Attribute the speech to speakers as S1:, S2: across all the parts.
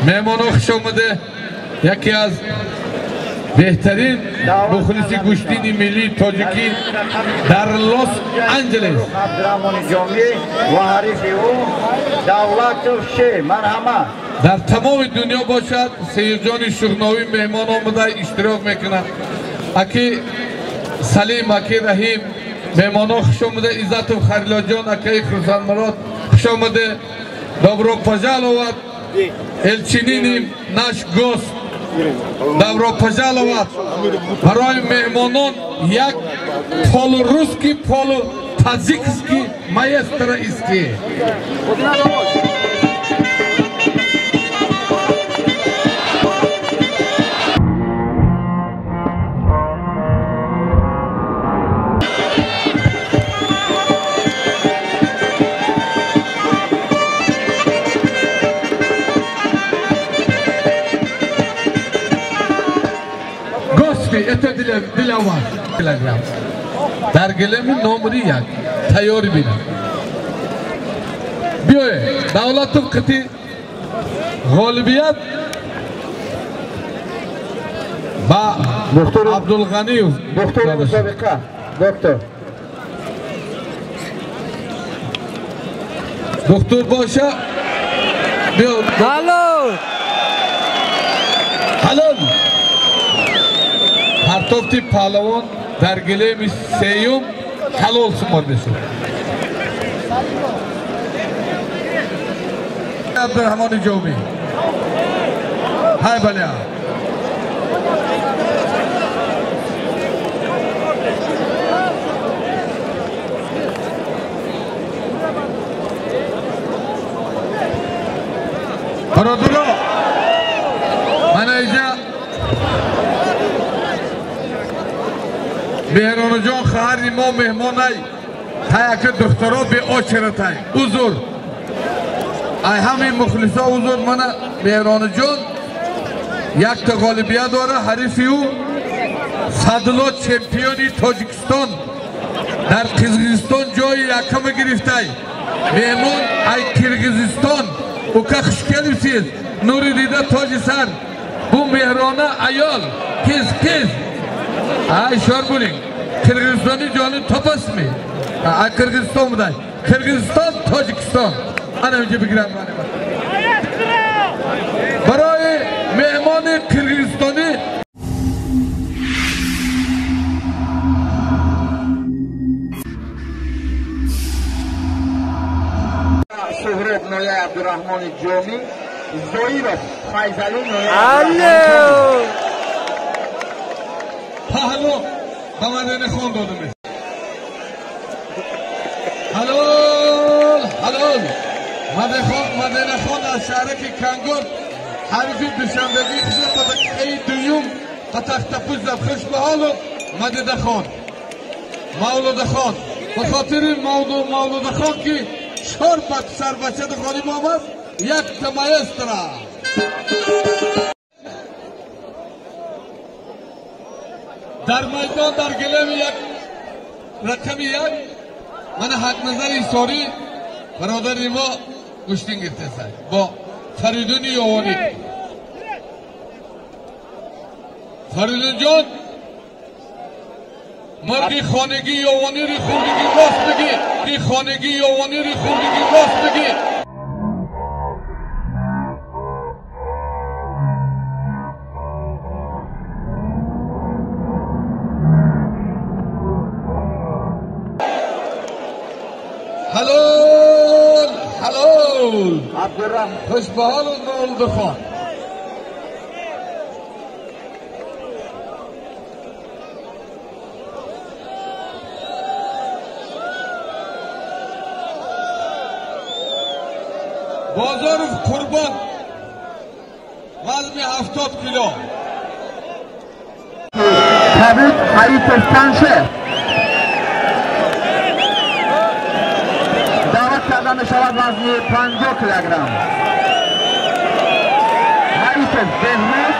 S1: Меҳмонҳо хуш омада. Яке аз беҳтарин мухлиси гӯштини миллии тоҷикӣ дар Лос Анҷелес.
S2: Абдурахмони Ҷомӣ ва ҳарифи ӯ Давлатов Ше. Марҳамат.
S1: Дар тамоми дунё бошад, Сейирҷони Шуғновӣ меҳмон омада иштирок мекунад. Аки Салим, аки Раҳим, меҳмонҳо хуш омада. Иззатов Харилоҷон, акаи Хурсандмурод хуш омада. Добро пожаловать, элчинини наш гость. Добро пожаловать. Барои меҳмонон як полурусский, полутаджикский маэстро иски. Это для вас. Килограмм. Дар гилеми номери 1. Тайёр бинам. Биёед, Давлатов қити ғолибият ба Абдулғаниев.
S2: Доктор мусобиқа. Доктор.
S1: Доктор боша. Биё.
S3: Ҳалол.
S1: Ҳалол. Партофти паҳлавон дар гилеми сеюм ҳалол шуморда шуд. Абдурахмони Ҷомӣ. Ҳай баля. Бародаро, мана инҷа Меҳронаҷон хоҳари мо меҳмонай, ҳаяки духтаро беочератай. Узур. Ай ҳамин мухлисо узур. Мана Меҳронаҷон якта ғолибият дора. Ҳарифи ӯ Садло, чемпиони Тоҷикистон, дар Қирғизистон ҷои якама гирифтай. Меҳмон ай Қирғизистон. Ука хуш келибсиз. Нури дида тоҷи сар. Бу меҳрона аёл. Киз киз. Ай шор булинг. Қирғизистони ҷони топасми? Ай Қирғизистон будай. Қирғизистон, Тоҷикистон. Ана инҷа бигирам. Барои меҳмони қирғизистонӣ
S2: Суҳроб Нояй Абдурахмони Ҷомӣ, Зоиров Файзалӣ Нояй.
S3: Алло.
S1: Паҳло ба Мадина хон додем. Ҳалол, ҳалол. Мадина хон аз шаҳраки Кангор ҳарифи душанбегии худро ба дақиқаи дуюм ба тахтапӯш зад. Хуш ба ҳолу Мадина хон. Мавлудахон. Ба хотири Мавлудахон ки 4 сарбача ғолиб омад, якта маэстро. Дар майдон дар гилеми як рақами 1 мана Ҳақназари Ҳисорӣ бародари мо гӯштин гирифтааст бо Фаридуни Ёвонӣ. Фаридунҷон, марги хонагӣ Ёвонири хурдигӣ рост бигӣ. Хонагӣ Ёвонири хурдигӣ рост бигӣ. Ҳалол, ҳалол. Хуш ба ҳолу Мавлудахон. Бозоров Қурбон, вазни 70 кило.
S2: Табиб Ҳаитов Панше даъват карда мешавад, вазни 50 килограмм. Ҳаитов Беҳрӯз.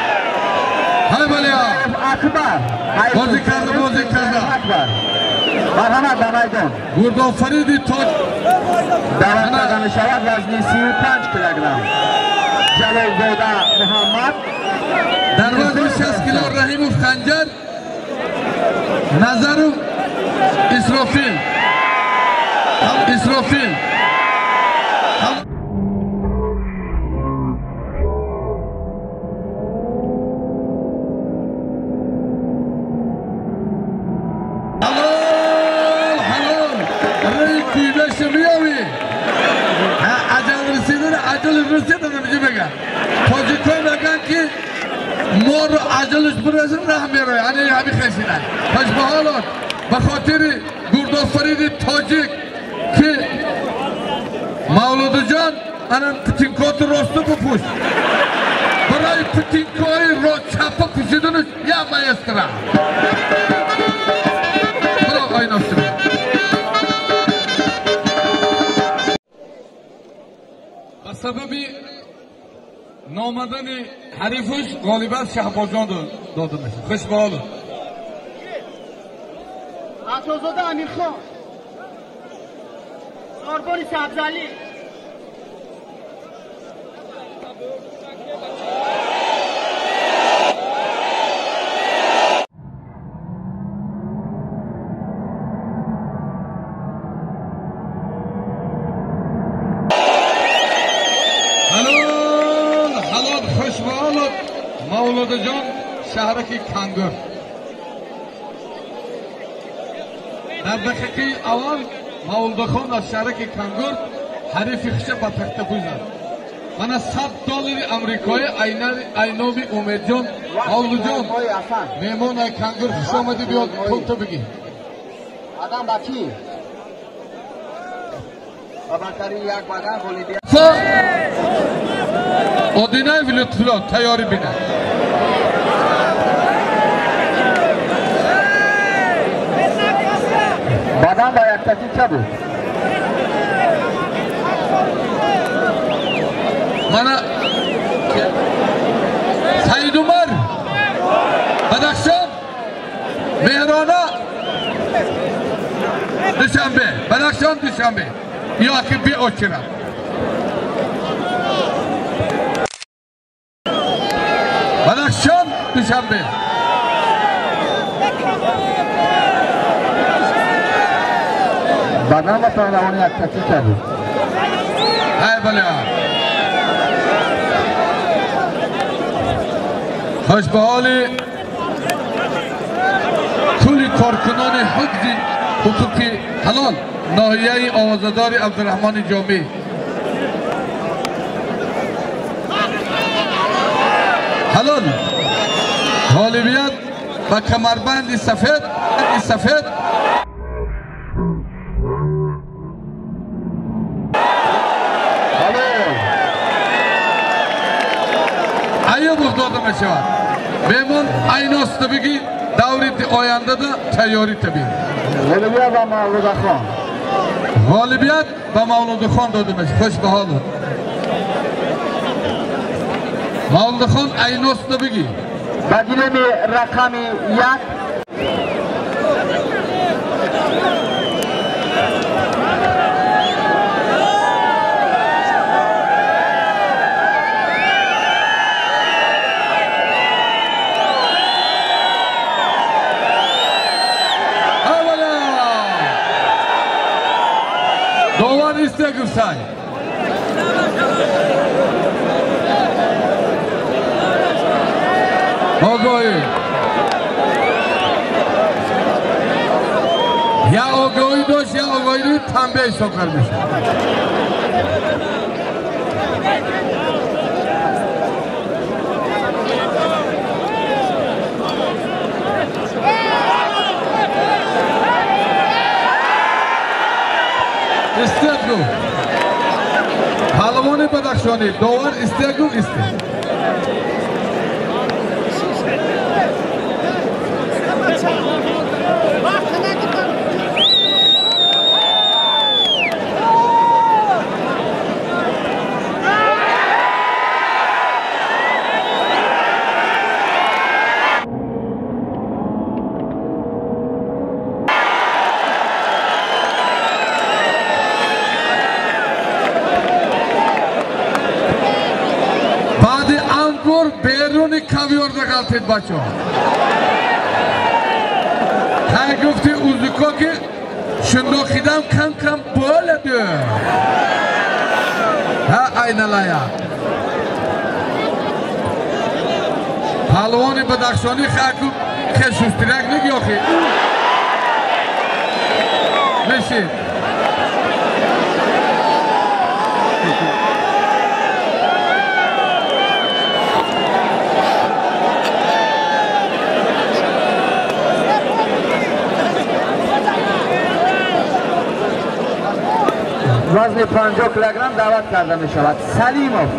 S1: Ҳай баля.
S2: Акбар.
S1: Бозӣ карда, бозӣ карда.
S2: Акбар. Марҳамат ба майдон.
S1: Гурдофариди тоҷ
S2: даъват карда мешавад вазни 35 килограмм. Ҷалолзода Муҳаммад
S1: дар вазни 60 кило Раҳимов Ханҷар, Назаров Исрофил. Исрофил. Тоҷикҳо мегӯянд ки моро аҷалаш бирасад раҳ мерояд. Ана ҳами хешина. Пас ба ҳолот ба хотири гурдофариди тоҷик ки Мавлудуҷон ана путинкоти росту бипӯш. Барои путинкои чапа пӯшиданаш як маэстро. Худо оинофтиба. Ба сабаби номадани ҳарифаш ғолибат Шаҳбозҷон дода мешавад. Хуш ба ҳолат.
S4: Атозода Амирхон, Сорбони Сабзалӣ.
S1: Мавлудуҷон шаҳраки Кангур. Дар дақиқаи аввал Мавлудухон аз шаҳраки Кангур ҳарифи хиша ба тахтапӯй зад. Мана $100 амрикоӣ айноми Умедҷон. Мавлудуҷон меҳмон ай Кангур хуш омадӣ, биёд пулто бигӣ.
S2: Адам ба кӣ? Ба бартарии як бадан ғолибият.
S1: Одинаев Лютфулло тайёрӣ бинад.
S2: Бадан ба яктакӣ ча буд?
S1: Мана Саидумар Бадахшон, Меҳрона Душанбе, Бадахшон Душанбе. Ё аки беочира. Бадахшон Душанбе.
S2: Бадан ба паҳлавони яктакӣ ча буд?
S1: Ҳай бале. Хуш ба ҳоли кулли коркунони ҳифзи ҳуқуқи ҳалол ноҳияи овозадори Абдураҳмони Ҷомӣ. Ҳалол ғолибият ба камарбанди сафед сафед. Аюбов дода мешавад. Меҳмон айноста бигӣ даври ояндада тайёрӣ табӣ.
S2: Ғолибият ба Мавлудахон.
S1: Ғолибият ба Мавлудухон дода мешавад. Хуш ба ҳолат. Мавлудухон айноста бигӣ.
S2: Ба гилеми рақами 1
S1: Довар истегуфтай. Огоҳӣ. Я огоҳӣ дошт, я огоҳӣ танбеҳ ҳисоб карда мешавад. Истият гуфт. Паҳлавони Бадахшонӣ довар истият гуфт, истият. Ғалтид бачо. Ҳай гуфти узуко ки шундохидам кам кам боладу. Ҳа айналая. Паҳлавони Бадахшонӣ хаку хешустирак неги охи. Мешид.
S2: وزن 50 килограмм даъват карда мешавад Салимов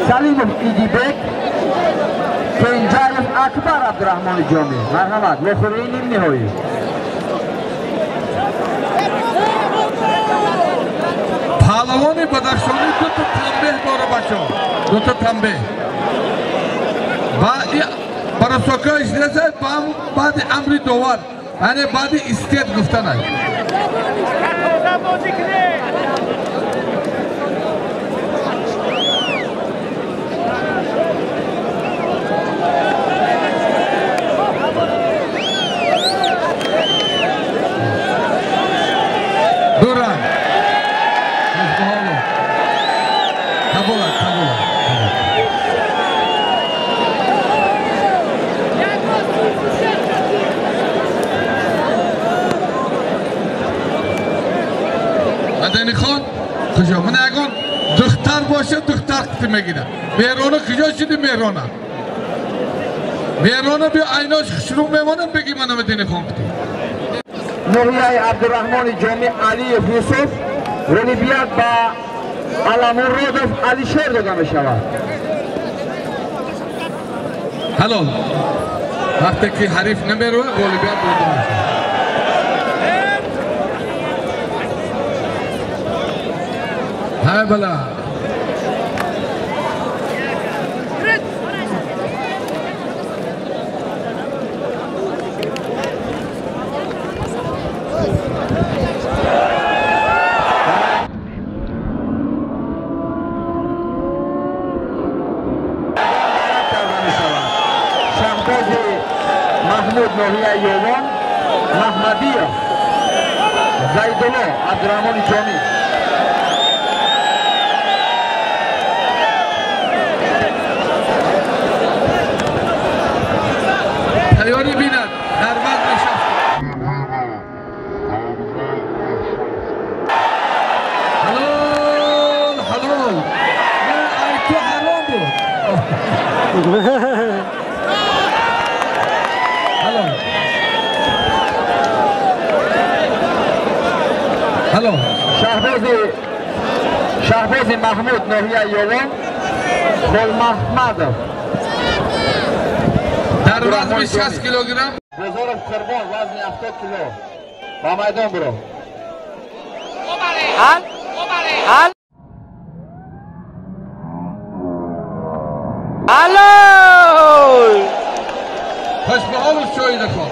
S2: Салимов Идибек, Кенҷаев Акбар Абдураҳмони Ҷомӣ. Марҳамат, вохӯрии нимниҳоӣ.
S1: Паҳлавони Бадахшонӣ дута танбеҳ дора бачо, дута танбеҳ. Баросокаиш расад баъди амри довар, яъне баъди истед гуфтанаш. Дуран. Қабула, қабула. Мадани хон, куҷо? Ман ягон духтар боша, духтар қити мегирам. Меҳрона куҷо шуди Меҳрона? Меҳрона биё айнош хушрӯ мемонам, беги мана Мадани хон қити.
S2: Ноҳияи Абдураҳмони Ҷомӣ Алиев Юсуф ғолибият ба Аламуродов Алишер дода мешавад.
S1: Ҳалол. Вақте ки ҳариф намерояд, ғолибият дода мешавад. Ҳай бала.
S2: Маҳмуд ноҳияи Ёвон, Маҳмадиев Зайдулло Абдураҳмони Ҷомӣ.
S1: Тайёрӣ бинад, дар вазни 60. Ҳалол, ҳалол. Ай ту ҳаром буд. Ҳалол. Ҳалол.
S2: Шаҳбози Маҳмуд ноҳияи Ёвон, Холмаҳмадов.
S1: Дар вазни 60 килограмм
S2: Бозоров Қурбон вазни 70 кило. Ба майдон биро.
S3: Ҳалол!
S1: Хуш ба ҳолу шоидахон.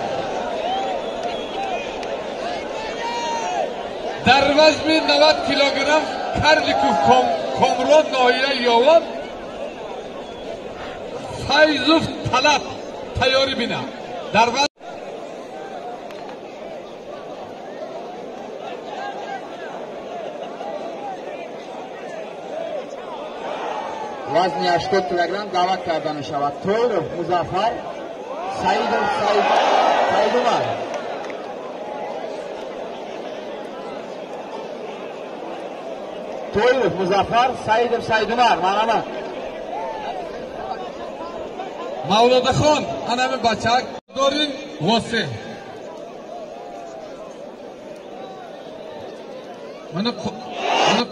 S1: Дар вазни 90 килограмм Карликов Комрон ноҳияи Ёвон, Файзов Талаб тайёрӣ бинам. Дар
S2: вазни 80 килограмм даъват карда мешавад Тоиров Музаффар, Саидов Саидумар. Тоиров Музаффар, Саидов Саидумар. Марҳамат.
S1: Мавлодахон, анами бачак дори восе. Мана мана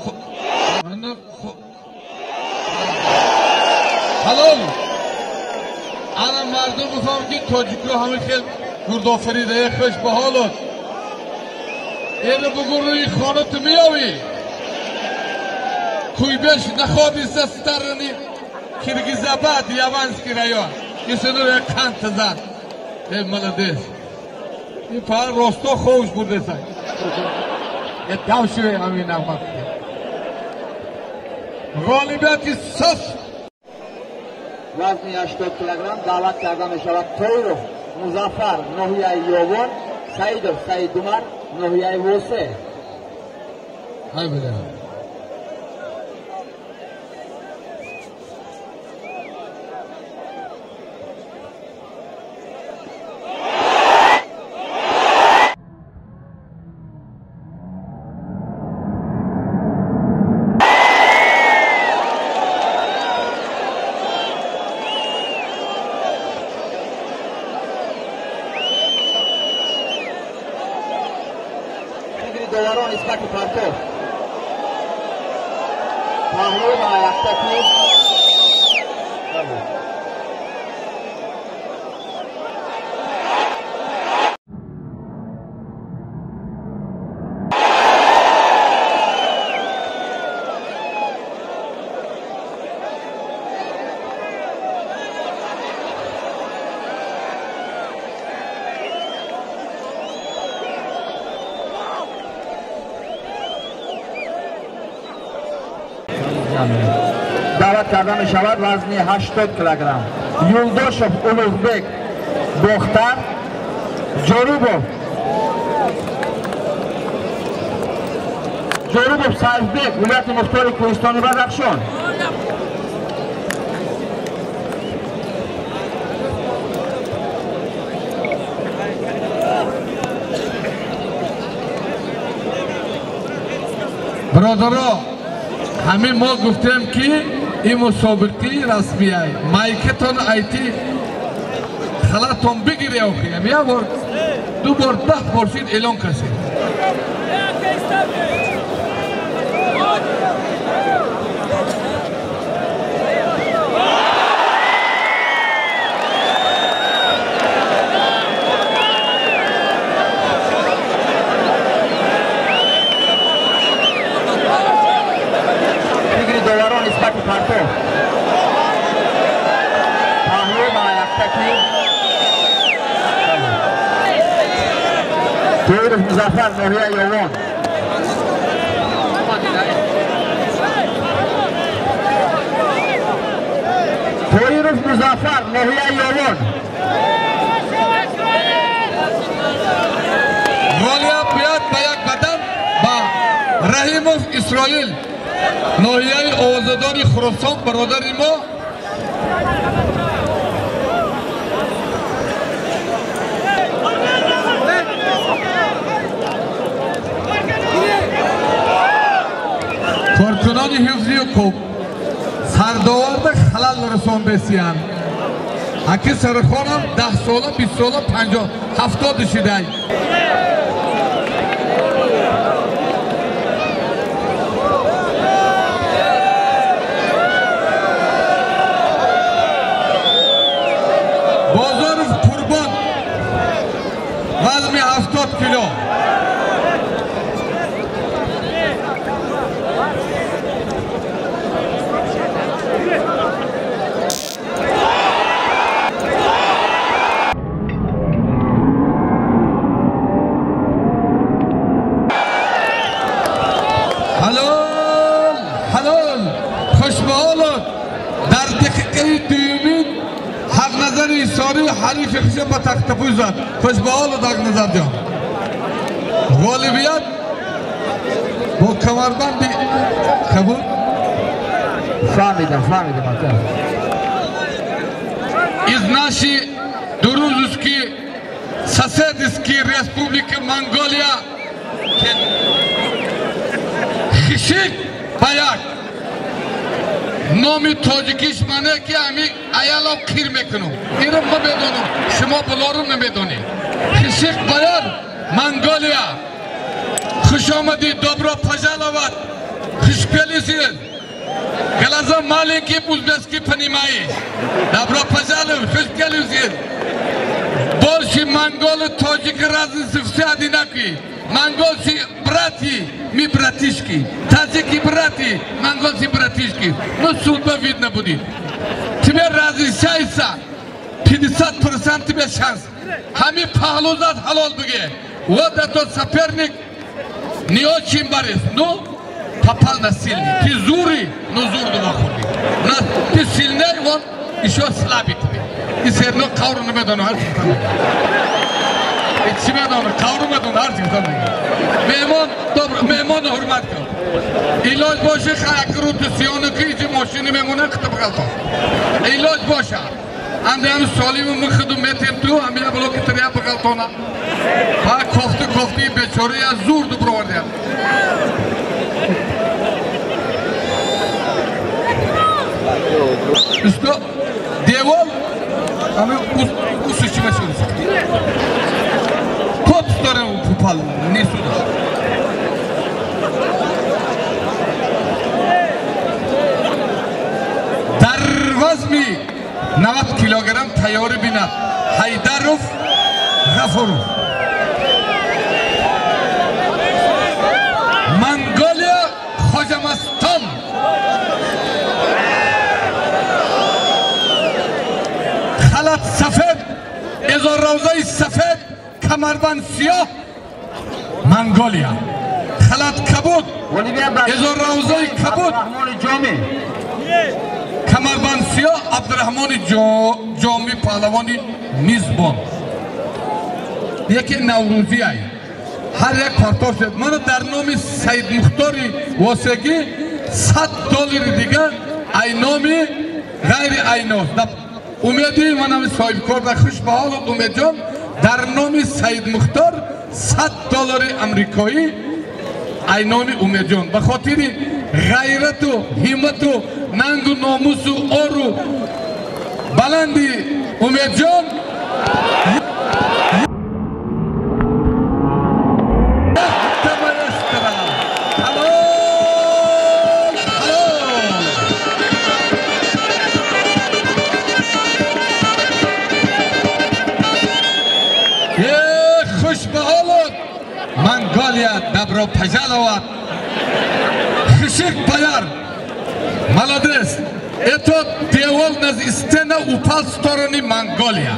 S1: мана ҳалол. Ана мардум бифаҳм ки тоҷико ҳамин хел гурдофаридае. Хуш ба ҳолот. Эра бугу рӯи хона ту меёвӣ. Куйбеш находится стороны Киргизабад, Яванский район. Исунур қанд зад. Э молодец. Ин фақат росто ховш бурдесай. Э давшиве ҳамин нағма. Ғолибияти соф.
S2: Вазни 80 килограмм даъват карда мешавад Тоиров Музаффар, ноҳияи Ёвон, Саидов Саидумар, ноҳияи Восе.
S1: Ҳай била.
S2: Доварон нисбати партов. Паҳлӯ ба яктаки. Даъват карда мешавад вазни 80 килограмм Юлдошев Улуғбек, Бохтар, Ҷорубов Сайфбек, вилояти мухтори Кӯҳистони Бадахшон.
S1: Бародаро, ҳамин мо гуфтем, ки ин мусобиқаи расмия, майкатон айти халатон бигире, охи як бор, ду бор, 10 бор шид эълон касед.
S2: Доварон нисбати партов. Паҳлӯ ба яктаки. Тоиров Музаффар, ноҳияи Ёвон. Тоиров Музаффар, ноҳияи Ёвон.
S1: Ғолиб биёд ба як бадан ба Раҳимов Исроил, ноҳияи овозадори Хуросон, бародари мо. Коркунони ҳифзи ҳуқуқ сардоварда халал расондесиянд. Аки сархонам 10 сола, 20 сола, 50, 70 шидай. Бозоров Қурбон, вазни 70 кило. Ҳалол, ҳалол, хушбаҳолот. Дар дақиқаи дуюмин Ҳақназари Ҳисорӣ ҳарифи хиша ба тахтапӯй зад. Хушбаҳолот, Ҳақназар ҷон. Ғолибият бо камарбанди кабуд.
S2: Фаҳмидам, фаҳмидам, ака.
S1: Из нашей дружеской соседской республики Монголия Хишик Баяк. Номи тоҷикиш мане ки ами аяло қир мекунам. Инро ма медонам, шумо булору намедонед. Хишик Баяр, Монголия. Хуш омадӣ, добро пожаловать. Хуш келисед. Глаза маленькие, узбекский понимаешь. Добро пожаловать, хуш келисед. Больше монголы, тоҷики разницы все одинаковые. Монголцы братья, мы братишки. Таджики братья, монголцы братишки. Ну, судьба видно будет. Тебе разрешается 50% тебе шанс. Ҳами паҳлӯ зад, ҳалол буге. Вот этот соперник не очень борец, но попал на сильный. Ты зури, но зур дума хӯрди. Ты сильнее, он Еще слабый тебе. И все равно қавру намедону ҳар чӣ. Чӣ медону? Қавру медону ҳар чӣ. Меҳмон, добро, меҳмонро ҳурмат кун. Илоҷ боше хаякру ту сиёну ки ичи мошини мемона қитиб ғалтон. Илоҷ боша. Анде ҳам солиму михиду метем ту, ҳамина блоки трия бғалтона. Ҳа кофти кофти бечора я зур дубровардия. Усто девол ами усу чима шуд. Тот сторону попал, не сюда. Дар вазми 90 килограмм тайёрӣ бинад Ҳайдаров Ғафуров. Монголия Хоҷамастон. Халат сафед, эзорравзаи сафед, камарбанд сиёҳ, Монголия. Халат кабуд, эзорравзаи кабуд, камарбанд сиёҳ, Абдураҳмони Ҷомӣ паҳлавони мизбон. Яке наврӯзӣ ай. Ҳар як партор шуд. Мана дар номи Саидмухтори Восегӣ $100 дигар ай номи ғайри айнос. Умеди манам соҳибкор да хуш ба ҳолат Умедҷон дар номи Саидмухтор $100 амрикоӣ ай номи Умедҷон ба хотири ғайрату ҳиммату нангу номусу ору баланди Умедҷон Монголия, добро пожаловать! Хишик Баяр, молодец! Этот девол на стена упал в сторону Монголия.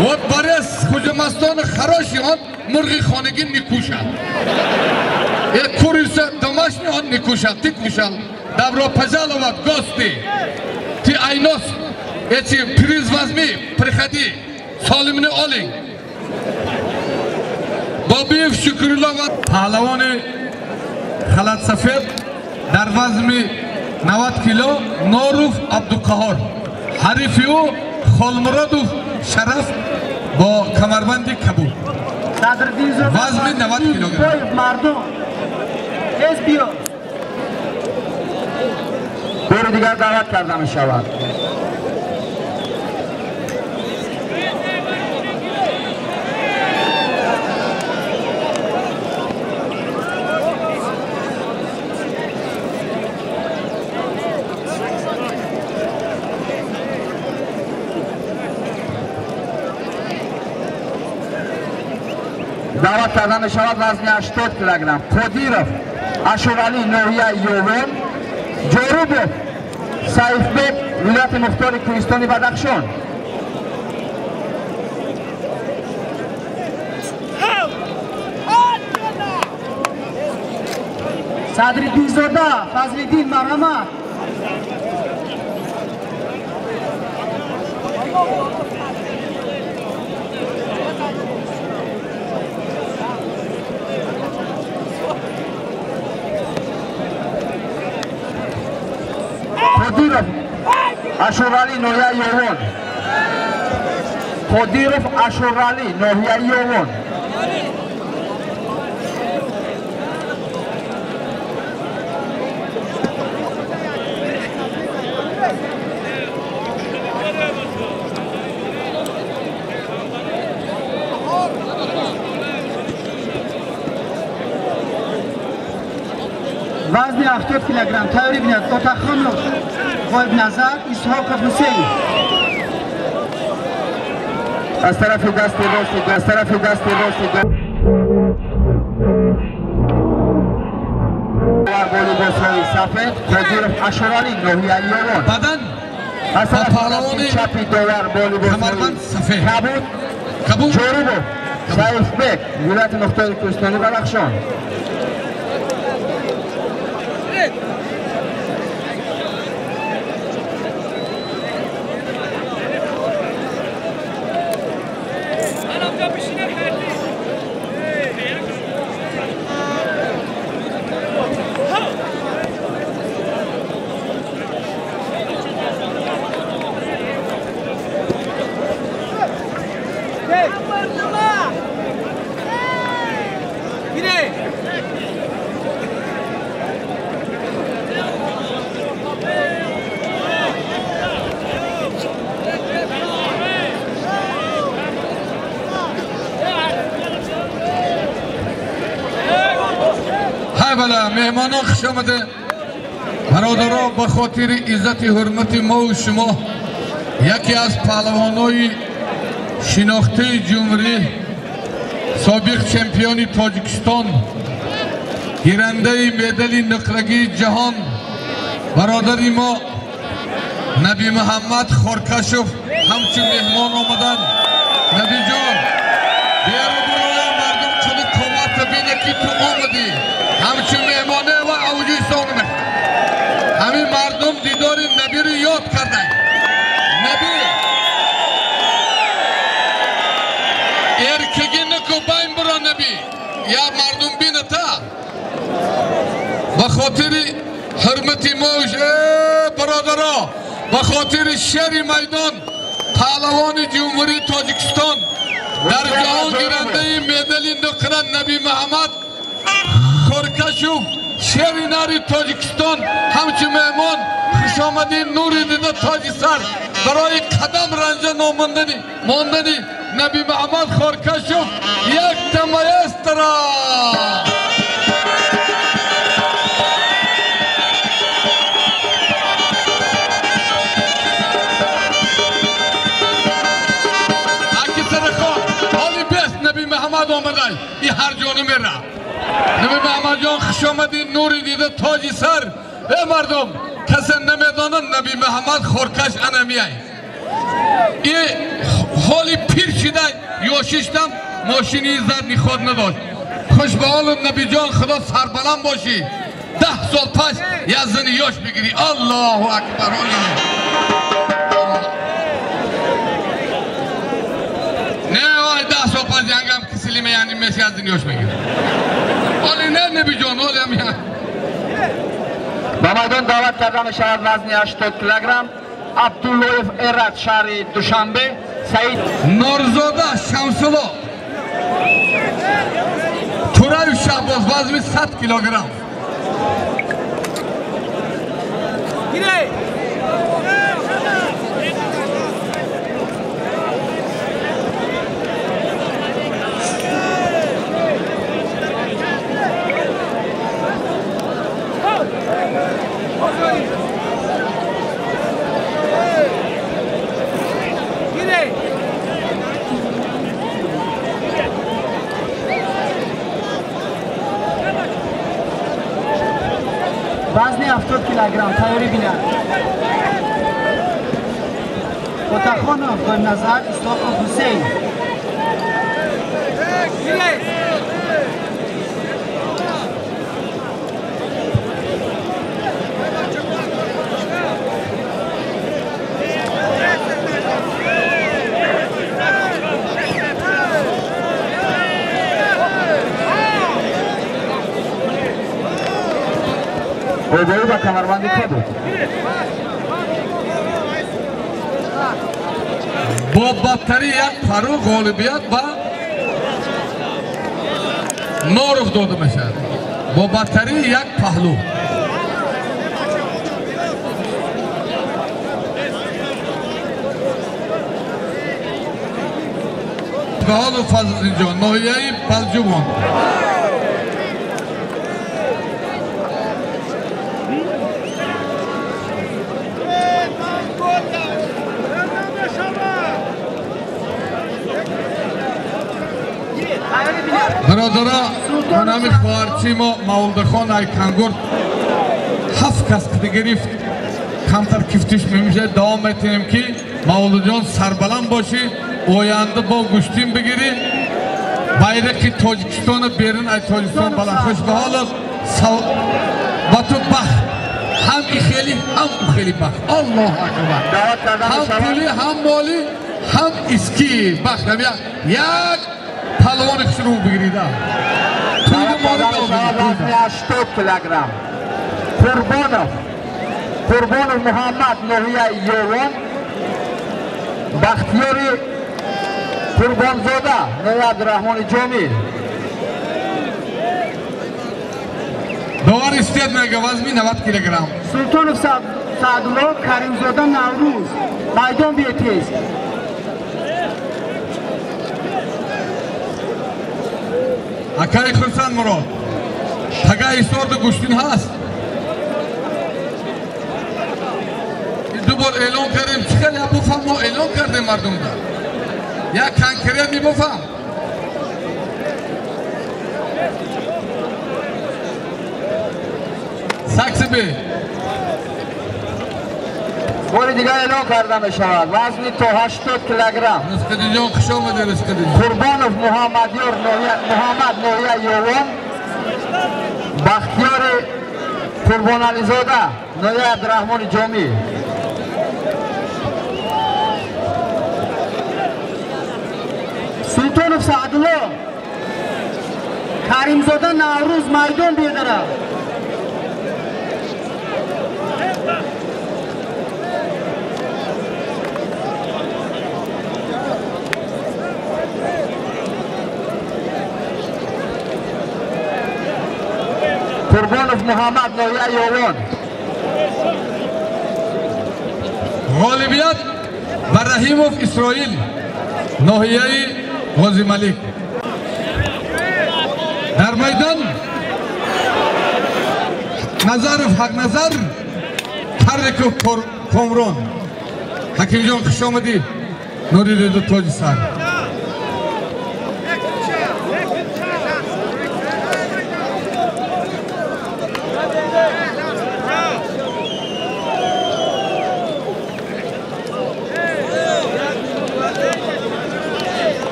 S1: Вот борец Хоҷамастон хороший, он мурғи хонагӣ не кушал. Курица домашний он не кушал, ты кушал. Добро пожаловать, гости! Ты айнос, эти приз возьми, приходи, солимни олинг. Бобиев Шукрулло ва паҳлавони халатсафед дар вазми 90 кило Норов Абдуқаҳор. Ҳарифи ӯ Холмуродов Шараф бо камарбанди кабуд. Вазми 90 килограмм.
S4: Мардум тез биё.
S2: Бори дигар даъват карда мешавад. Даъват карда мешавад вазни 80 килограмм Қодиров Ашуралӣ ноҳияи Ёвон, Ҷорубов Сайфбек вилояти мухтори Кӯҳистони Бадахшон.
S4: Садриддинзода Фазлиддин марҳамат.
S2: Қодиров Ашуралӣ ноҳияи Ёвон. Қодиров Ашуралӣ ноҳияи Ёвон.
S4: Вазни 70 килограмм тайёрӣ бинад Отахонов Ғоибназар Исҳоқов Ҳусейн.
S2: Аз тарафи дасти рости, аз тарафи дасти рости бо либосҳои сафед Қодиров Ашуралӣ ноҳияи Ёвон.
S1: Бадан
S2: аз тарафи чапи довар бо либосҳои кабуд Ҷорубов Сайфбек вилояти мухтори Кӯҳистони Бадахшон.
S1: Меҳмонон хуш омада, бародаро, ба хотири иззати ҳурмати мо шумо яке аз паҳлавонои шинохтаи ҷумҳурӣ, собиқ чемпиони Тоҷикистон, гирандаи медали нуқрагии ҷаҳон, бародари мо Наби Муҳаммад Хоркашов ҳамчун меҳмон омаданд. Набиҷон, беру буроя мардум қади қоматта бине ки ту омадӣ. Ҳамчун меҳмоне ва авҷисон ҳамин мардум дидори Набиро ёд карданд. Наби эркаги наку байн буро Наби, я мардум бината. Ба хотири ҳурмати мо бародаро, ба хотири шери майдон, паҳлавони ҷумҳурии Тоҷикистон, дар ҷаҳон гирандаи медали нуқра Наби Муҳаммад Хоркашов, шери нари Тоҷикистон, ҳамчун меҳмон хушомадӣ, нури дида тоҷи сар, барои қадам ранҷа мондани Наби Муҳаммад Хоркашов якта маэстро. Аки сарахон, ҳоли бест Наби Муҳаммад омадай, и ҳар ҷону мера. Наби Муҳаммадҷон хуш омадӣ, нури дида тоҷи сар. Э мардум, касе намедонад Наби Муҳаммад Хоркаш ана меай. И ҳоли пир шида ёшиштам мошини зарни худ надошт. Хуш ба ҳолат Набиҷон, Худо сарбаланд бошӣ. 10 сол пас як зани ёш бигирӣ. Аллоҳу акбар. Не, вай 10 сол пас янгам кисили меяни меши аз зани ёш мегирӣ. Оли не Набиҷон, оли ам я.
S2: Ба майдон даъват карда мешавад вазни 80 килограмм Абдуллоев Эрат, шаҳри Душанбе, Саид
S1: Норзода Шамсулло, Тураев Шаҳбоз, вазни 100 килограмм.
S4: Вазни 70 килограмм тайёрӣ бинад. Отахонов Гойназар Исоқов Ҳусейн.
S2: Огоҳӣ ба камарбанди ко буд.
S1: Бо бадтари як пару ғолибият ба Норов дода мешавад. Бо бадтари як паҳлӯ. Ба ҳолу Фазлиддинҷон, ноҳияи Балҷувон. Бародаро, манами хоҳарчи мо Мавлудахон Айкангур 7 кас киди гирифт, камтар кифтиш мемешад. Давом метиҳем ки Мавлудҷон сарбаланд бошӣ, оянда бо гӯштин бигирӣ, байрақи Тоҷикистону берун аз Тоҷикистон баланд. Хуш ба ҳолат, ба ту бахт, ҳам и хели ҳам у хели бахт. Аллоҳу акбар. Ҳам пулӣ, ҳам молӣ, ҳам иски бахт. Як паҳлавони хушрӯ бигирида.
S2: Вазни 80 килограмм Қурбонов Муҳаммад, ноҳияи Ёвон, Бахтиёри Қурбонзода, ноҳияи Абдураҳмони Ҷомӣ.
S1: Ғолибият мега вазни 90 килограмм.
S4: Султонов Саъдулло, Каримзода Наврӯз. Майдон биё тез.
S1: Акаи Хурсанд Мурод, тага Исорду гӯштин ҳаст. Ду бор эълон кардем, чӣ хеле буфам, мо эълон кардем мардумда. Як конкрет мебуфам. Саксиби.
S2: Бори дигар эълон карда мешавад. Вазни то 80 килограмм.
S1: Ризқидинҷон, хуш омадед, Ризқидинҷон.
S2: Қурбонов Муҳаммадёр ноҳия Муҳаммад ноҳия Ёвон, Бахтиёри Қурбонализода ноҳияи Абдураҳмони Ҷомӣ.
S4: Султонов Саъдулло, Каримзода Наврӯз, майдон бедара.
S2: Қурбонов Муҳаммад ноҳияи Ёвон.
S1: Ғолибият ба Раҳимов Исроил ноҳияи Ғозималик. Дар майдон Назаров Ҳақназар, Карриков Комрон. Ҳакимҷон, хуш омадӣ. Нури диду тоҷи сар.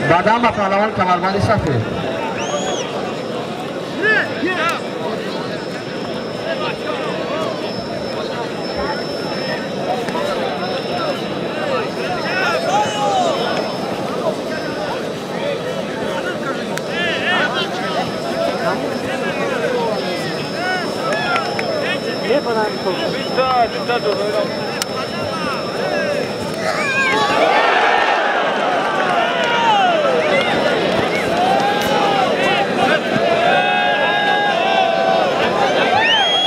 S2: Баъдан ба паҳлавон камарбанди сафед.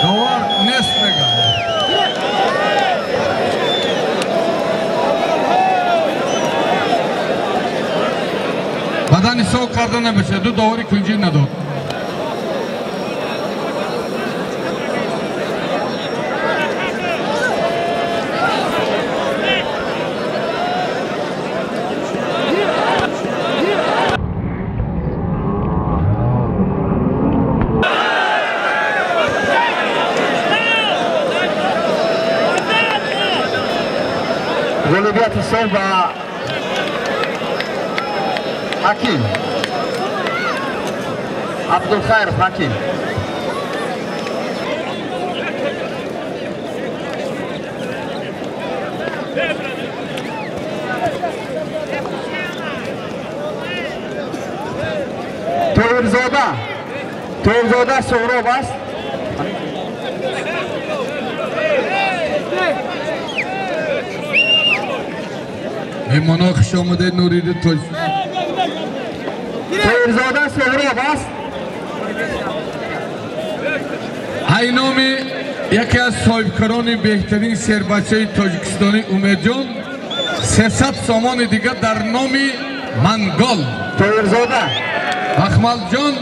S1: Довар нест мега. Бадан ҳисоб карда намешавад, ду довари кунҷӣ надод.
S2: Ғолибияти сол ба Ҳаким Абдулхайров Ҳаким. Тоирзода, Тоирзода Суҳроб аст.
S1: Меҳмонҳо, хуш омадед, Нуриди тоҷ.
S2: Тоирзода Суҳроб аст.
S1: Ҳайноми яке аз соҳибкорони беҳтарин сербачаи тоҷикистонӣ Умедҷон 300 сомони дигар дар номи Мангол.
S2: Тоирзода
S1: Бахмалҷон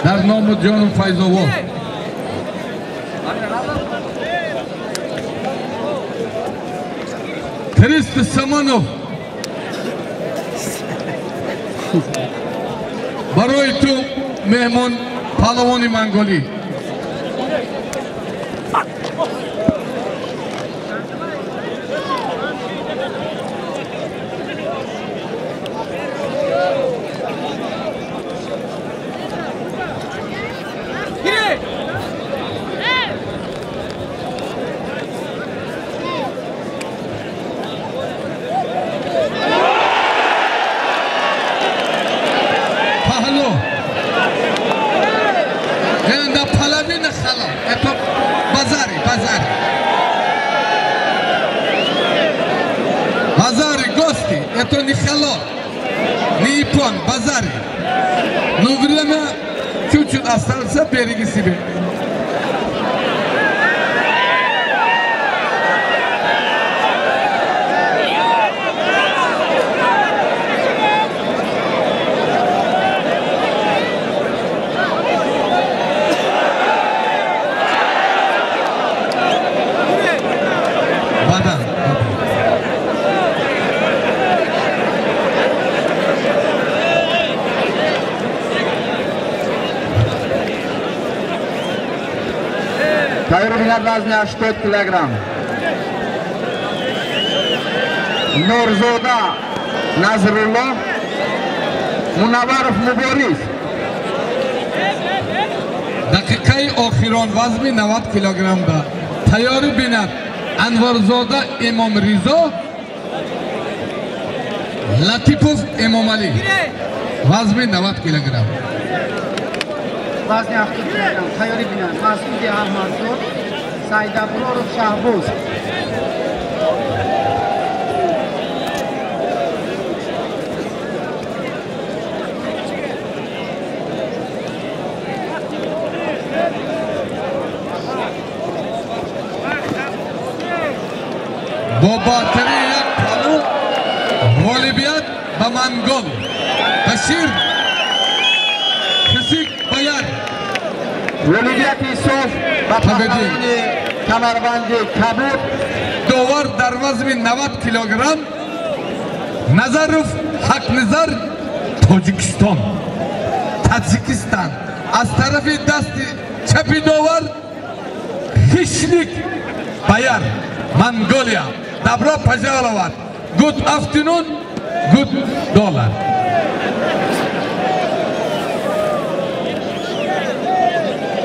S1: дар ному ҷону Файзобод. Триста Саманов барои ту меҳмон паҳлавони манголӣ. Паҳлу. Наполовину халал. Это базари, базари. Базари, гости, это не халал, не япон, базари. Но время чуть-чуть остался, береги себе.
S2: Тайёр бинад вазни 80 килограмм. Нурзода Назрулло, Мунаваров Мубориз.
S1: Дақиқаи охирон вазни 90 килограмм да. Тайёр бинад Анварзода Имом Ризо, Латипов Эмомалӣ. Вазни 90 килограмм.
S4: Вазни 70 килограмм. Тайёр бинад Масуди Аҳмадзод, Сайдаброров Шаҳбоз.
S1: Бо бартарии як палу ғолибият ба Монгол. Башир Хисик Баяр.
S2: Ғолибияти соф ба паҳлавони камарбанди кабуд.
S1: Довар дар вазни 90 килограмм Назаров Ҳақназар, Тоҷикистон, Таҷикистон. Аз тарафи дасти чапи довар Хишник Баяр, Монголия. Добро пожаловать. Good afternoon, good dollar.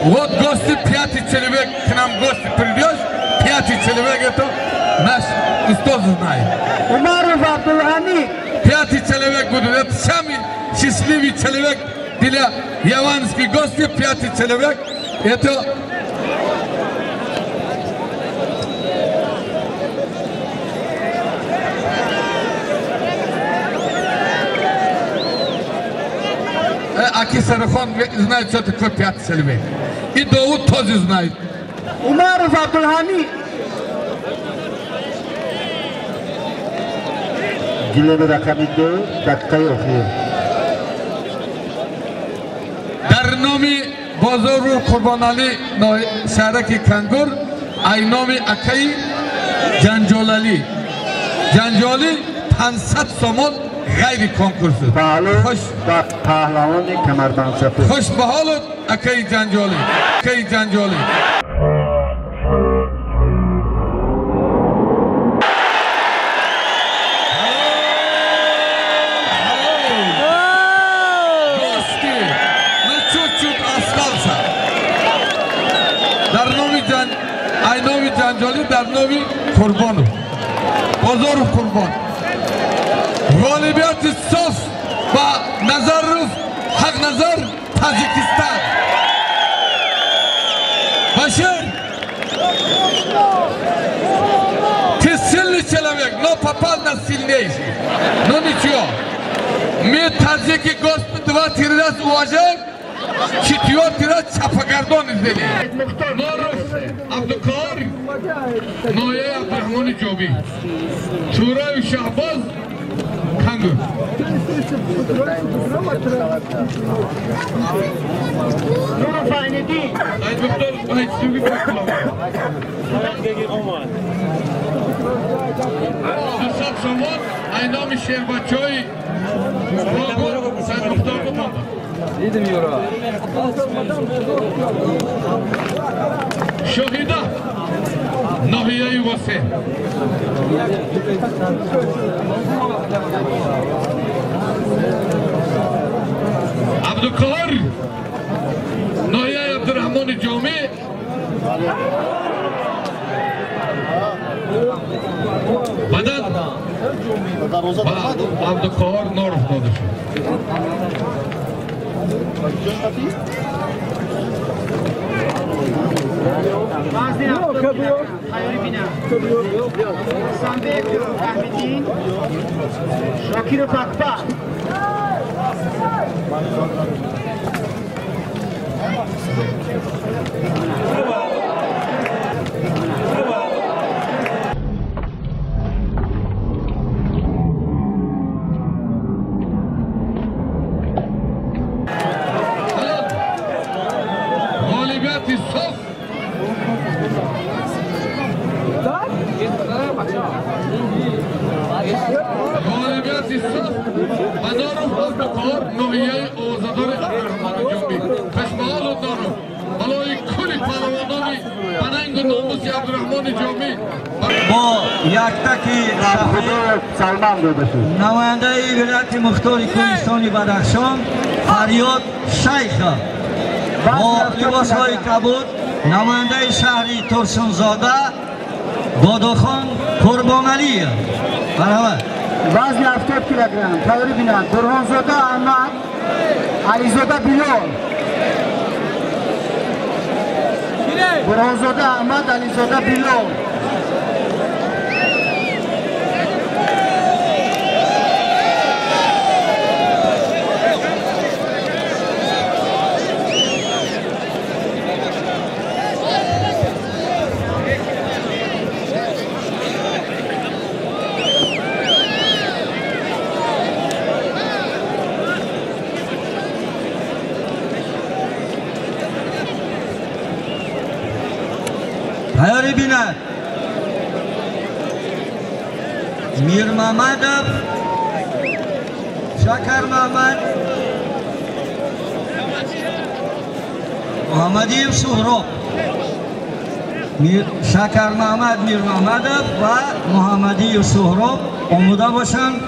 S1: Вот гости, пятый человек, к нам гости придешь, пятый человек это наш устод знает.
S4: Умаров Абдулхамид.
S1: Пятый человек будет, это самый счастливый человек для яванских гостей, пятый человек, это Аки Сарахон знает, что такое пятый человек. И Дауд тоже знает.
S4: Умаров Абдулхамид.
S2: Гилеми рақами 2, дақиқаи охир.
S1: Дар номи Бозору Қурбоналӣ шаҳраки Кангур, ай номи акаи Ҷанҷолалӣ. Ҷанҷолӣ 500 сомон ғайри конкурс.
S2: Паҳлавони камарбандсафед.
S1: Хуш ба ҳолат акаи Ҷанҷолӣ. Акаи Ҷанҷолӣ. Гости, ну чуть-чуть остался. Дар номи ай номи Ҷанҷолӣ, дар номи Қурбонов. Бозоров Қурбон. Ғолибияти соф ба Назаров Ҳақназар, Таҷикистон. Башир, ты сильный человек, но попал на сильнейший. Но ничего. Мы таджики гости 2-3 раз уважаем, четвертый раз чапагардон сделали. Норов Абдуқаҳор, ноҳияи Абдурахмони Ҷобӣ. Шӯрои Шаҳбоз, Кангур.
S4: Нуров Айниддин.
S1: Дусад сомон ай номи шербачои Саид Мухтор бумонда. Шоҳида, ноҳияи Восе. Абдуқаҳор, ноҳияи Абдурахмони Ҷомӣ. Баъдан ба Абдуқаҳор Норов дода шуд.
S4: وزن 70 کیلوگرم تیاری بینم. سنبک رحمدین، شاکیروف اکبر.
S1: غالبیت صف غالبیت صف مدارم عبدالقهار نویه اوزادار عبدالرحمن جنبی خشمال و دارم بالای کلی پهلوانانی پننگ و ناموس عبدالرحمن جامی
S5: با یک تکی
S2: سلمان داده شد.
S5: نماینده ولایت مختار کوهستان بدخشان فریاد شیخ با لباس های کبود، نماینده شهری ترسونزاده داداخان قربانعلی. برابر.
S4: وزن 70 کیلوگرم تیاری بینند. برهانزاده احمد، علیزاده بلال. برهانزاده احمد، علیزاده بلال.
S5: تیاری بیند. میر محمدов، شکر محمد، محمدیف سهراب. شکر محمد، میر محمدов و محمدیف سهراب آماده باشند.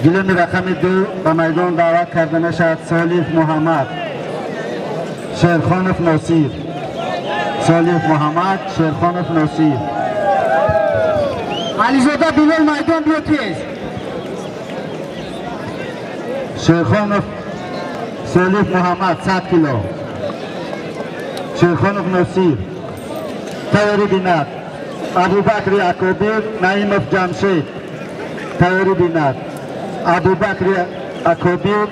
S2: گلیم رقم 2 به میدان دعوت کرده میشود صالح محمد، شیرخانف نصیر. صالح محمد، شیرخانف نصیر.
S4: علیزاده بلال میدان بیا تیز.
S2: شیرخانف صالح محمد 100 کیلو. شیرخانف نصیر. تیاری بیند. ابوبکر اکابر، نعیمف جمشید. تیاری بیند. ابوبکر اکابر،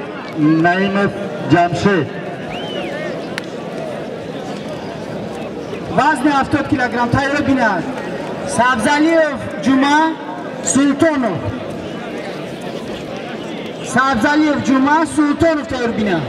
S2: نعیمف جمشید.
S4: وزن 70 کیلوگرم تیاری بیند. سبزالیف جمعه، سلطانوف. سبزالیف جمعه، سلطانوف تیاری بیند.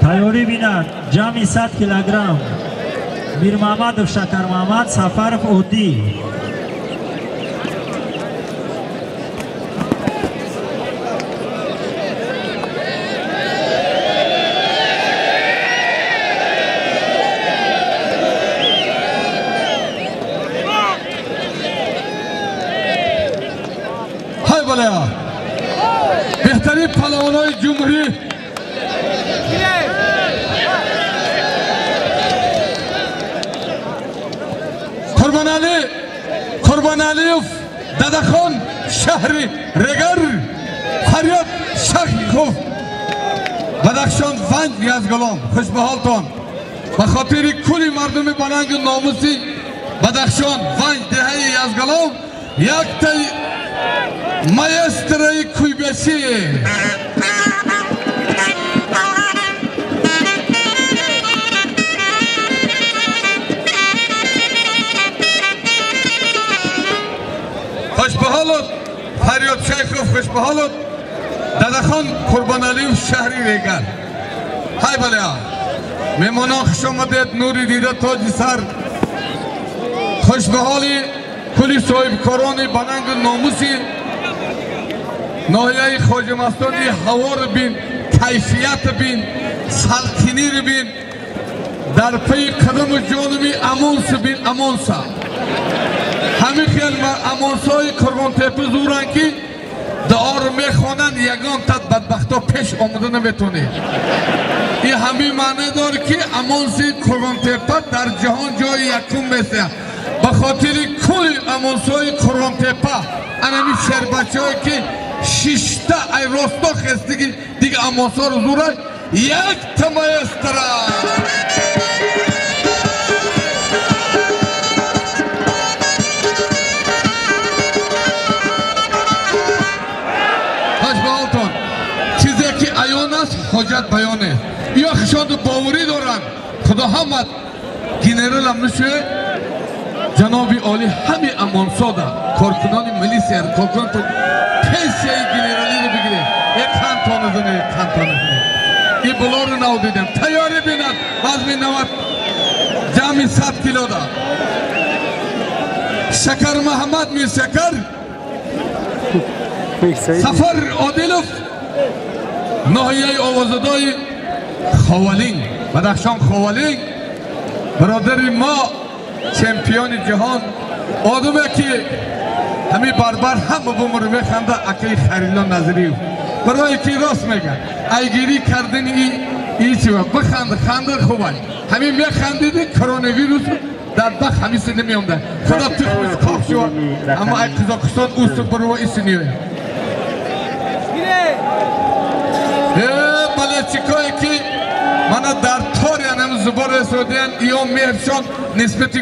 S5: تیاری بیند. جمعی 100 کیلوگرم میر محمدов شکر محمد، سفرов عودی.
S1: های بالا بهترین палавонои ҷумҳурӣ Қурбоналӣ Қурбоналиев Дадахон шаҳри Регар Фарёд Шахиков Бадахшон Ванҷ Язгалом хушбаҳолтон ба хотири кулли мардуми баланду номуси Бадахшон Ванҷ деҳаи Язгалом яктаи маэстрои куйбешӣ хушбаҳолот Фарёд Шайхов хушбаҳолот Дадахон Қурбоналиев шаҳри Регар. Ҳай балеа меҳмонон хуш омадед, нури дида тоҷи сар. Хушбаҳоли кулли соҳибкорони баланду номуси ноҳияи Хоҷамастони ҳаворо бин, кайфиятро бин, салқиниро бин, дар пайи қадаму ҷонуби Амонсо бин, Амонса. Ҳамин хел Амонсои Қурғонтепа зуранд ки дуоро мехонанд, ягон тат бадбахто пеш омада наметонед. Ин ҳамин маъне дорад ки Амонси Қурғонтепа дар ҷаҳон ҷои якум месояд. Ба хотири кулли Амонсои Қурғонтепа анами шербачаҳое ки шишта ай росто хестиги дига Амонсоро зурад, якта маэстро. Чизе ки аён аст ҳоҷат баён нест. Ё хишоду боварӣ доранд. Худо ҳамат генералам нушӯе ҷаноби олӣ ҳами Амонсода коркунони милисия коркунон пенсияи генералиро бигиред. Е қандтона зане, қандтона зане. И булоро нав дидем. Тайёрӣ бинад вазми 90 ҷамъи 100 килода. Шакар Муҳаммад Миршакар Сафар Одилов ноҳияи овозадои Ховалинг Бадахшон Ховалинг бародари мо чемпиони ҷаҳон одаме ки ҳамин барбар ҳама бумр механда акаи Харило Назриев барое ки рост мегӯяд айгирӣ кардани и чива биханд ханда хубай ҳамин механдиди коронавирус дар бах ҳамиса намеомда худо тухмиш коф шува аммо ай Қазоқистон усу бурва исиниё балечикое ки мана дар торянам зубор расодиян иё меҳршон нисбати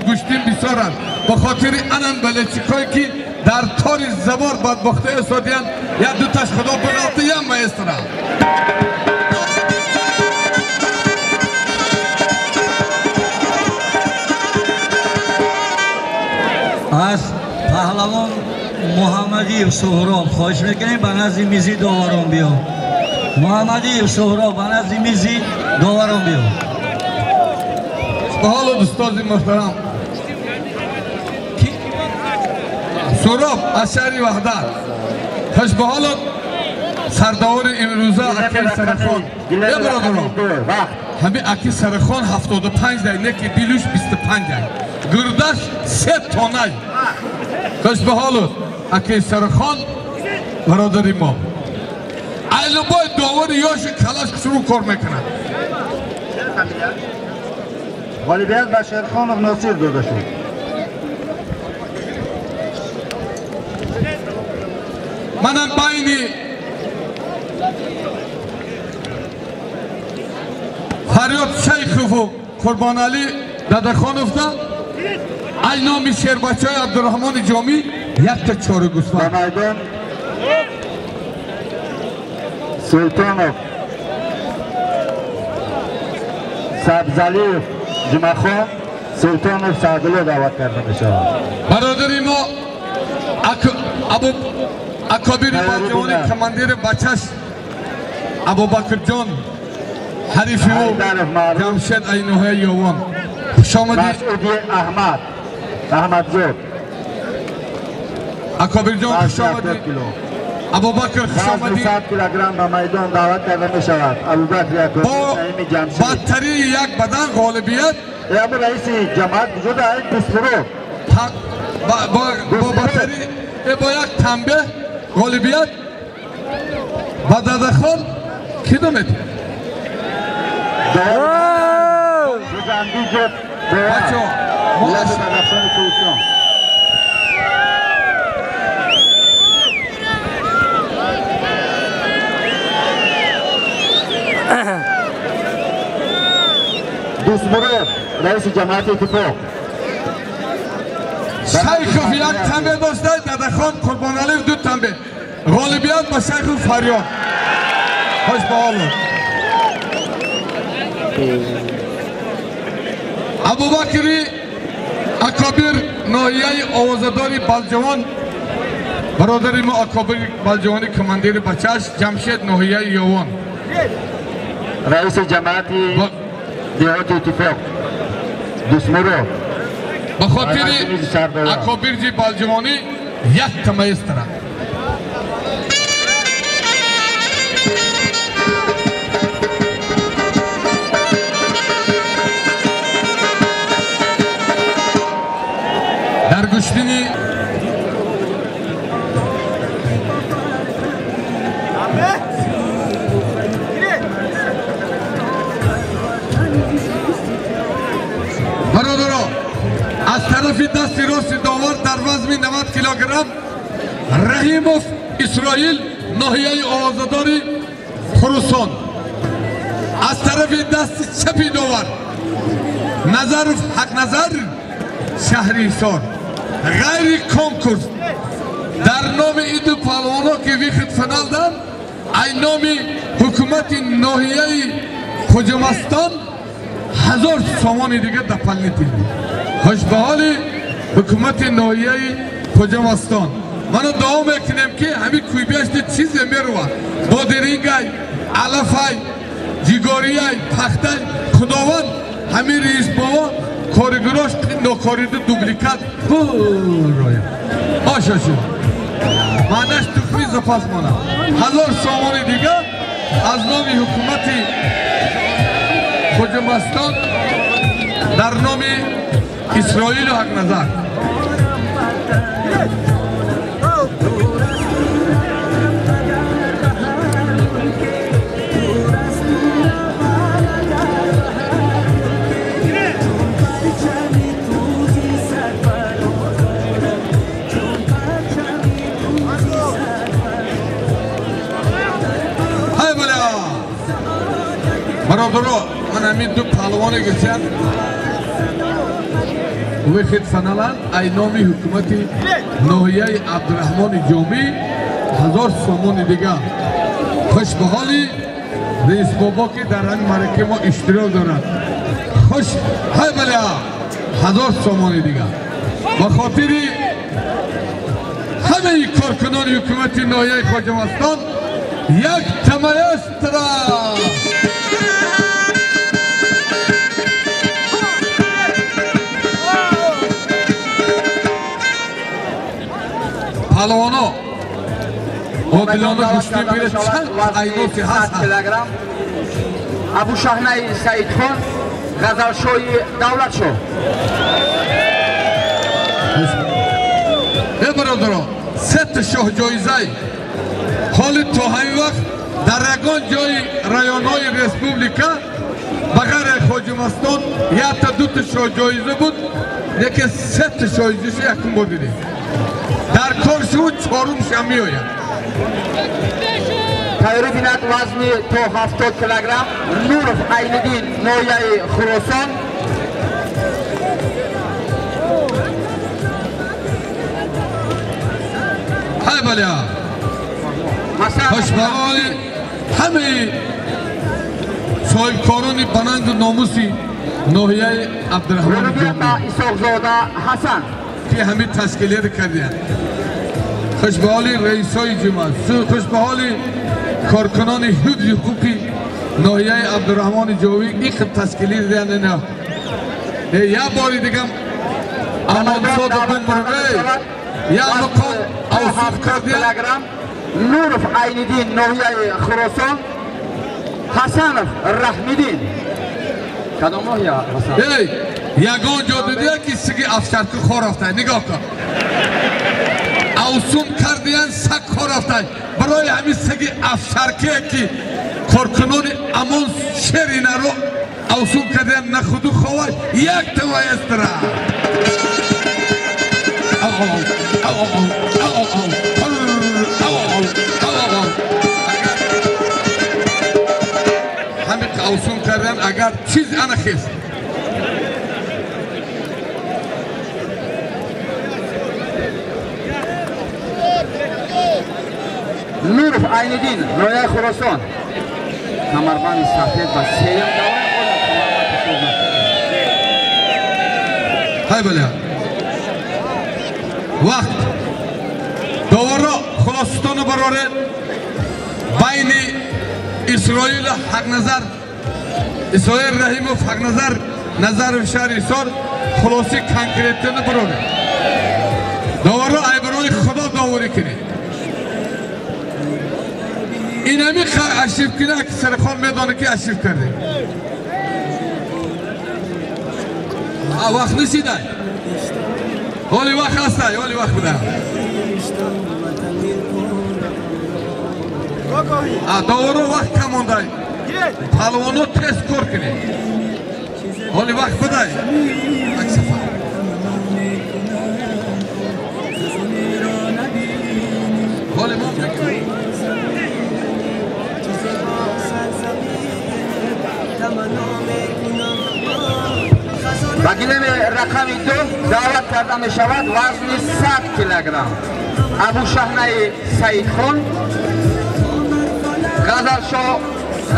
S1: гӯштин бисёранд ба хотири анан балечикое ки дар тори забор бадбохта расодиян як дуташ худо биғалта ям маэстро.
S6: Аз паҳлавон Муҳаммадиев Суҳроб хоҳиш мекунем ба назди мизи доварон биё. Муҳаммадиев Суҳроб ба назди мизи доварон биё.
S1: Ба ҳоло устози муҳтарам Суҳроб аз шаҳри Ваҳдат хуш ба ҳоло сардовари имрӯза аки Сарахон. Е бародарон, ҳамин аки Сарахон 75 дай, не ки дилуш 25 дай. Гурдаш 3 тонай. Хуш ба ҳоло аки Сарахон бародари мо. Айлубой довари ёши калаш шурӯъ кор мекунад.
S2: Ғолибият ба Шерхонов Носир дода шуд.
S1: Манам байни Фарёд Шайхову Қурбоналӣ Дадахоновда ай номи шербачаҳои Абдураҳмони Ҷомӣ якта чору гӯсфанд.
S2: Ба майдон Султонов Сабзалиев Ҷумахон Султонов Саъдулло даъват карда мешавад.
S1: Бародари мо акобири баҷавони командири бачаш Абубакрҷон ҳарифи ӯ Ҷамшед Айноҳияи Ёвон. Хуш омадед.
S2: Масъуди Аҳмад Аҳмадзод.
S1: Акобирҷон хуш омадед. Абубакр хуш омадед.
S2: 100 килограмм ба майдон даъват карда мешавад. Абубакр Наими Ҷамшед.
S1: Бадтарии як бадан ғолибият.
S2: Абу раиси ҷамоат куҷода? Дустуро.
S1: Бо бадтари бо як танбеҳ ғолибият Ба Дадахон кидо метиҳад? Бачо, мо
S2: Дӯстмурод, раиси ҷамоати Иттифоқ.
S1: Шайхов як танбе дошта, Дадахон Қурбоналиев 2 танбе. Ғолибият ба Шайхов фарёд. Хуш ба ҳолат. Абубакри Акобир, ноҳияи овозадори Балҷавон, бародари мо Акобир Балҷавони командири бачааш Ҷамшед, ноҳияи Ёвон.
S2: Раиси ҷамоати деҳоти Иттифоқ Дӯстмурод.
S1: Ба хотири Акобирҷи Балҷавонӣ як тамаистра. Дар гӯштини бародаро, аз тарафи дасти рости довар дар вазни 90 килограмм Раҳимов Исроил, ноҳияи овозадори Хурусон. Аз тарафи дасти чапи довар Назаров Ҳақназар, шаҳри Ҳисор. Ғайри конкурс дар номи иду паҳлавоно ки выход финал дан, ай номи ҳукумати ноҳияи Хоҷамастон 1000 сомони дига дополнительно. Хуш ба ҳоли ҳукумати ноҳияи Хоҷамастон. Мана дуо мекунем ки ҳамин кӯйбиашти чизе мерувад, бодирингай, алафай, ҷигориай, пахтай. Худованд ҳамин раисбобо коригурош нокориду дубликат буроя. Ошошу маънаш тухми запас монад. 1000 сомони дига аз номи ҳукумати Хоҷамастон дар номи Исроилу Ҳақназар. Бародаро, ман ҳамин ду паҳлавоне гирчанд выход финалан, ай номи ҳукумати ноҳияи Абдураҳмони Ҷомӣ 1000 сомони дига. Хуш ба ҳоли раисбобо ки дар ҳамин маъракаи мо иштирок дорад. Хуш ҳай баля 1000 сомони дига. Ба хотири ҳамаи коркунони ҳукумати ноҳияи Хоҷамастон як тамаестра. Паҳлавоно одилона гӯштин бира чанд айноси ҳаст.
S2: Абушаҳнаи Саидхон, Ғазалшоҳи Давлатшоҳ.
S1: Э бародаро, сета шоҳҷоизай ҳоли то ҳамин вақт дар ягон ҷои районҳои республика ба ғайр аз Хоҷамастон якта дута шоҳҷоиза буд, лекин сета шоҳҷоизаша якум бор дидем. Дар кор шуд чорумшам меояд.
S2: Тайёрӣ бинад вазни то 70 килограмм Нуров Айниддин, ноҳияи Хуросон.
S1: Ҳай баля. Хуш ба ҳоли ҳамаи соҳибкорони бананду номуси ноҳияи Абдураҳмони Ҷомӣ.
S2: Исоқзода Ҳасан
S1: ки ҳамин ташкилият кардиянд. Хуш ба ҳоли раисҳои ҷумъа, хуш ба ҳоли коркунони ҳифзи ҳуқуқи ноҳияи Абдураҳмони Ҷомӣ ин хел ташкилият диҳанд. Як бори дигам амонсоду бумурғе як мақом авсуф кардиянд.
S2: Нуров Айниддин, ноҳияи Хуросон. Ҳасанов Раҳмиддин. Кадом ноҳия Ҳасан?
S1: Эй, ягон ҷо дидия ки сиги афшарку хор рафта. Нигоҳ кун. Авсун кардиян саг хорафтай. Барои ҳамин саги афшаркие ки коркунони амон шеринаро авсун кардиян нахуду ховаш як таваестра. Ҳамин авсун кардан агар чиз анахест.
S2: Нуров Айниддин, ноҳияи Хуросон. Камарбанди сафед ва сеюм давра.
S1: Ҳай баля. Вақт. Доварро хулосатонро бароред. Байни Исроил Ҳақназар, Исроил Раҳимов Ҳақназар, Назаров шаҳри Ҳисор хулоси конкретиро бароред. Доварро ай барои Худо доварӣ кунед. Инами ашиф кина ки сархон медонад ки ашиф карде. Вақт несидай. Ҳоли вақт ҳастай, ҳоли вақт буда. Доваро вақт кам мондай. Палвоно тез кор кунед. Ҳоли вақт будай. Як сафар. Ҳоли мо
S2: ба гилеми рақами 2 даъват карда мешавад вазни 100 килограмм Абушаҳнаи Саидхон,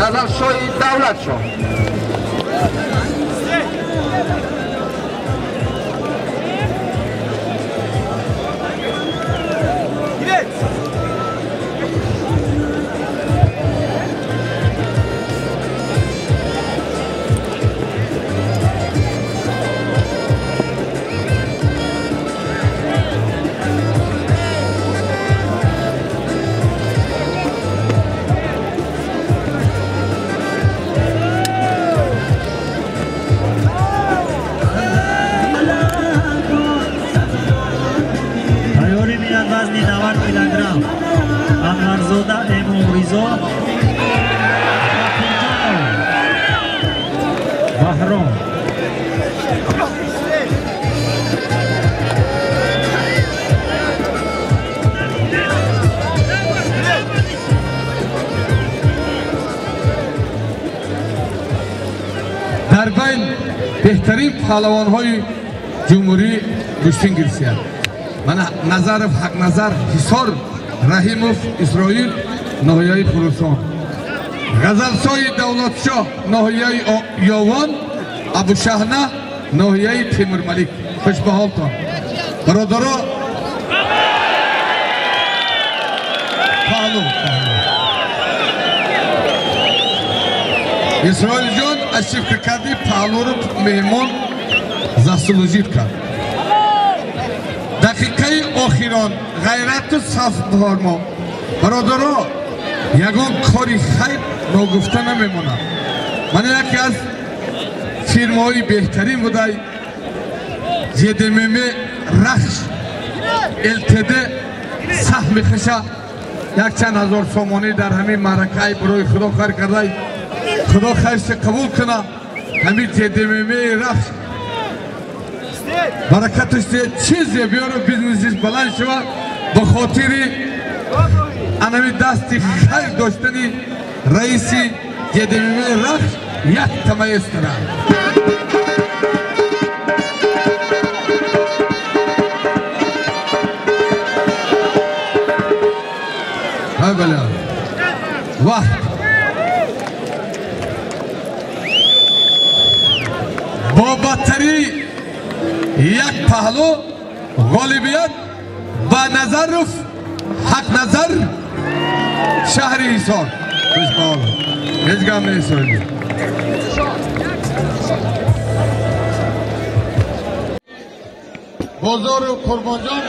S2: Ғазалшоҳи Давлатшоҳ.
S5: Вазни 90 килограмм Анварзода Эмомризо, Баҳром.
S1: Дар байн беҳтарин паҳлавонҳои ҷумҳурӣ гӯштин гирифтиянд. Мана Назаров Ҳақназар Ҳисор, Раҳимов Исроил ноҳияи Хуросон, Ғазалшоҳи Давлатшоҳ ноҳияи Ёвон, Абушаҳна ноҳияи Темурмалик. Хуш ба ҳолтон бародаро. Паҳлу Исроилҷон ошибка карди, паҳлуро меҳмон заслужид кард. Дақиқаи охирон ғайрату саф бифармо. Бародаро, ягон кори хайр ногуфта намемонад. Ман яке аз фирмаҳои беҳтарин будай ЖДММ Рахш ЛТД саҳми хиша якчанд ҳазор сомонӣ дар ҳамин маъракаи барои Худо хайр кардай. Худо хайрша қабул куна. Ҳамин ЖДММ Рахш баракаташ чизе биёра, бизнесиш баланд шава ба хотири анами дасти хайр доштани раиси ЖДММ Рахш як тамаестара. Ҳай баля. Вақт. Бо бадтарӣ як паҳлу ғолибият ба Назаров Ҳақназар шаҳри Ҳисор. Ҳеҷ гап нест. Бозору Қурбонҷон.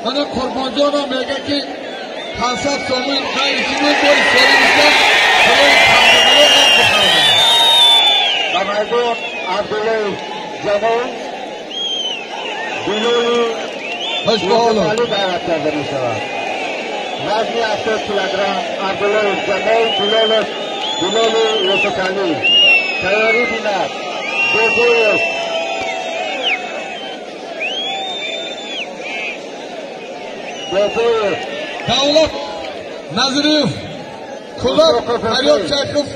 S1: Мана Қурбонҷонам мега ки 500 сомон хайр кунед, бори соли дигар барои камбағалон об бихарам.
S2: Ба майдон Абдуллоев Ҷамол, Билоли Юсуфалӣ даъват карда мешавад. Вазни 70 килограмм Абдуллоев Ҷамол, Билоли Юсуфалӣ. Тайёрӣ бинад Бобоев Бобоев
S1: Давлат Назриев, Кулоб Фарёд Шайхов,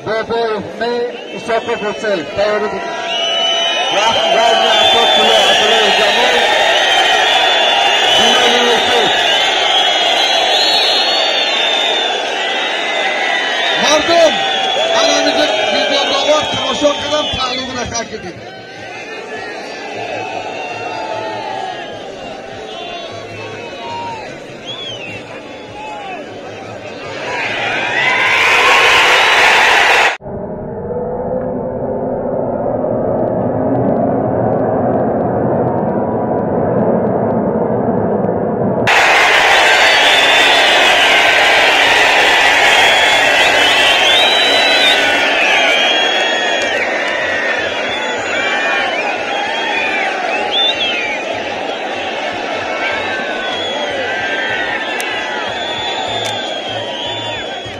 S2: Бобоев М. Исоқов Ҳусейн. Тайёрӣ бинад. Вазни 70 кило Абдуллоев Ҷамол, Билоли Юсуф.
S1: Мардум анамиҷа видеодовар тамошо кардам, таълуқ накардид.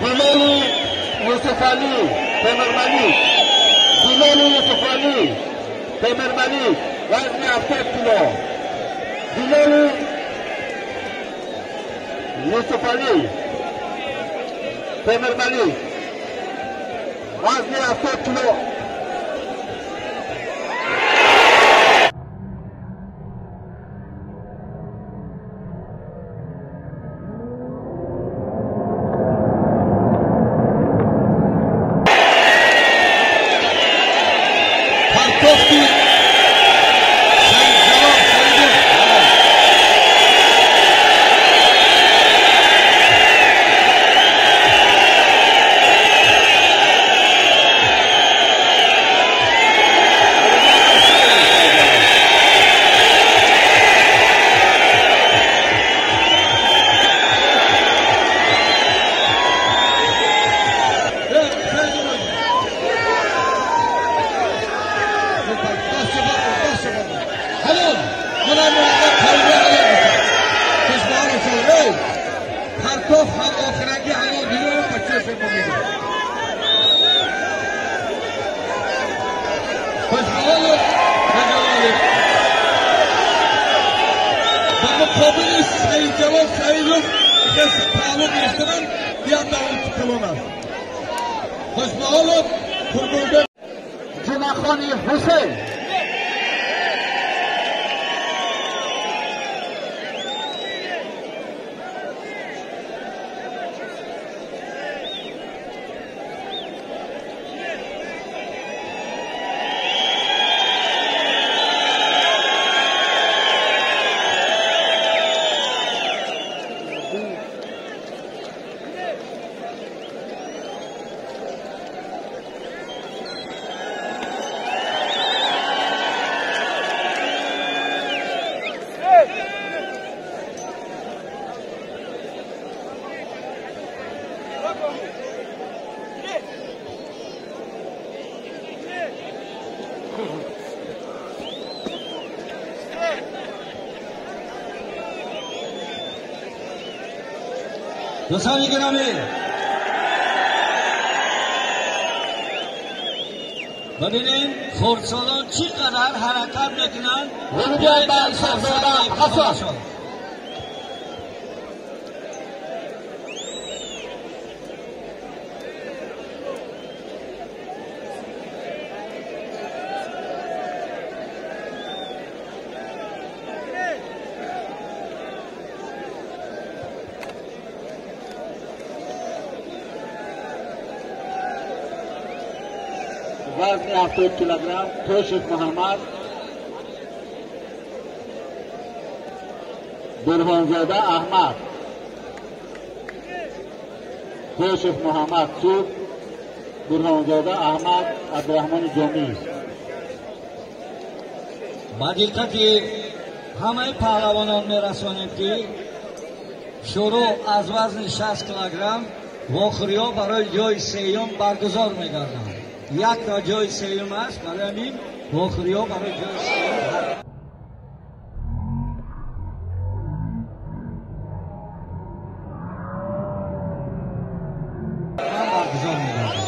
S2: Билоли Юсуфалӣ Темирмалик, Билоли Юсуфалӣ Темирмалик, вазни 70 кило. Билоли Юсуфалӣ Темирмалик, вазни 70 кило.
S1: Партофти Саидҷалол Саидов. Партоф ҳам охираги ҳалол дидорам ба чӯше мегирам. Хушбаҳолов Ҷалолов ба муқобили Саидҷалол Саидов ки тааллуқ гирифтананд, як давлати калон аст. Хушбаҳолов Қурбонбек
S2: Ҷумъахони Ҳусейн.
S6: Дӯстони гиромӣ, бибинем хурдсолон чӣ қадар ҳаракат мекунанд.
S2: Ғолибият ба Исоқзода Ҳасан. Вазни 70 килограмм Тошев Муҳаммад, Бурҳонзода Аҳмад. Тошев Муҳаммад Суд, Бурҳонзода Аҳмад Абдураҳмони Ҷомӣ.
S6: Ба диққати ҳамаи паҳлавонон мерасонем, ки шурӯъ аз вазни 60 килограмм вохӯриҳо барои ҷои сеюм баргузор мегарданд. Якта ҷои сеюм аст, барои ҳамин вохӯриҳо барои ҷои сеюм баргузор мегарданд.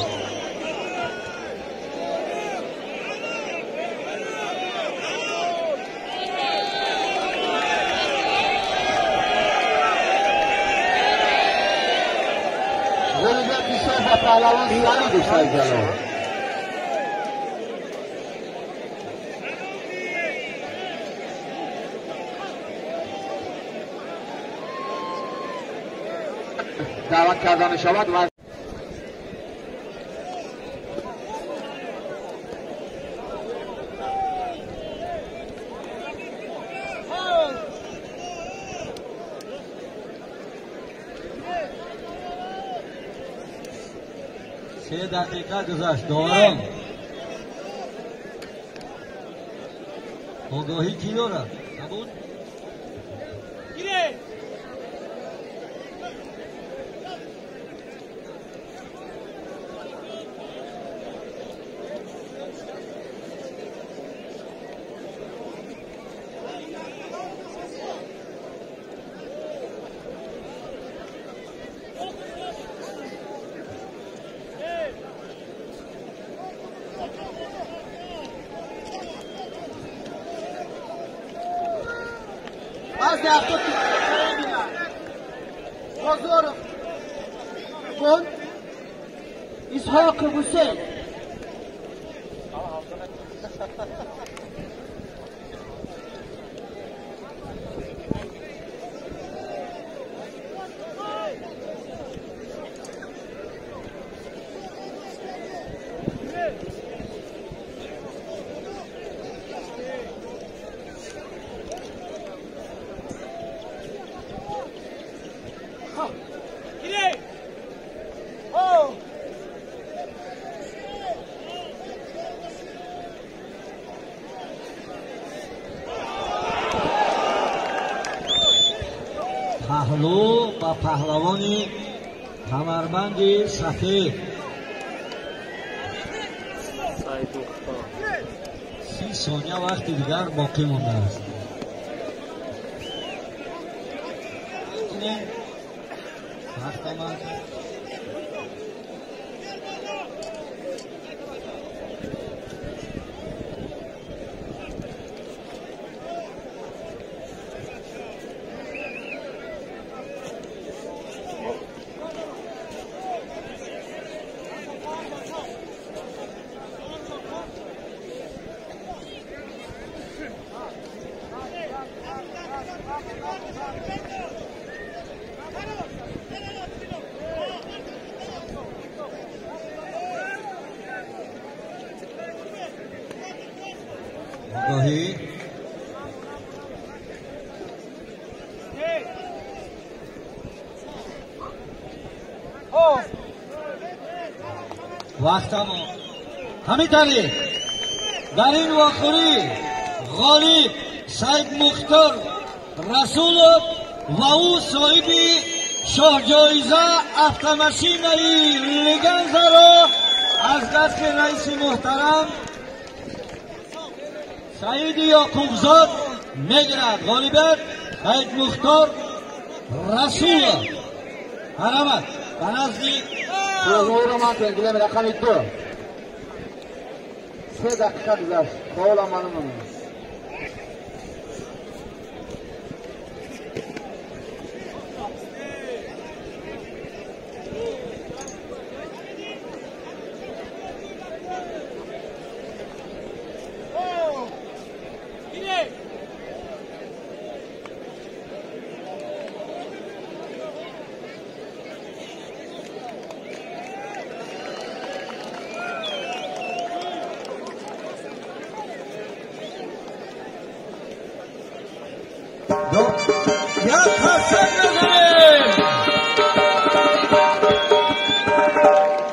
S2: Паҳлавон Саидов Сайдҷалол. Даъват карда мешавад ва
S6: се дақиқа гузашт. Доварон, огоҳӣ кӣ дорад? Набуд?
S4: Вазни 70 килограмм Бозоров Гон Исҳоқов Ҳусейн.
S6: Паҳлӯ ба паҳлавони камарбанди сафед. 30 сония вақти дигар боқӣ мондааст. Вақт омад. Огоҳӣ вақт тамом. Ҳамин тариқ дар ин вохӯрӣ ғолиб Саидмухтор Расулов ва ӯ соҳиби шоҳҷоиза автомашинаи Леганзаро аз дасти раиси муҳтарам Саиди Ёқубзод мегирад. Ғолибият Саидмухтор Расулов. Ҳарамат ба назди
S2: Роман рақами 2. 3 дақиқа гузашт. Ҳоло маълум аст.
S6: Як қарсак мезанем.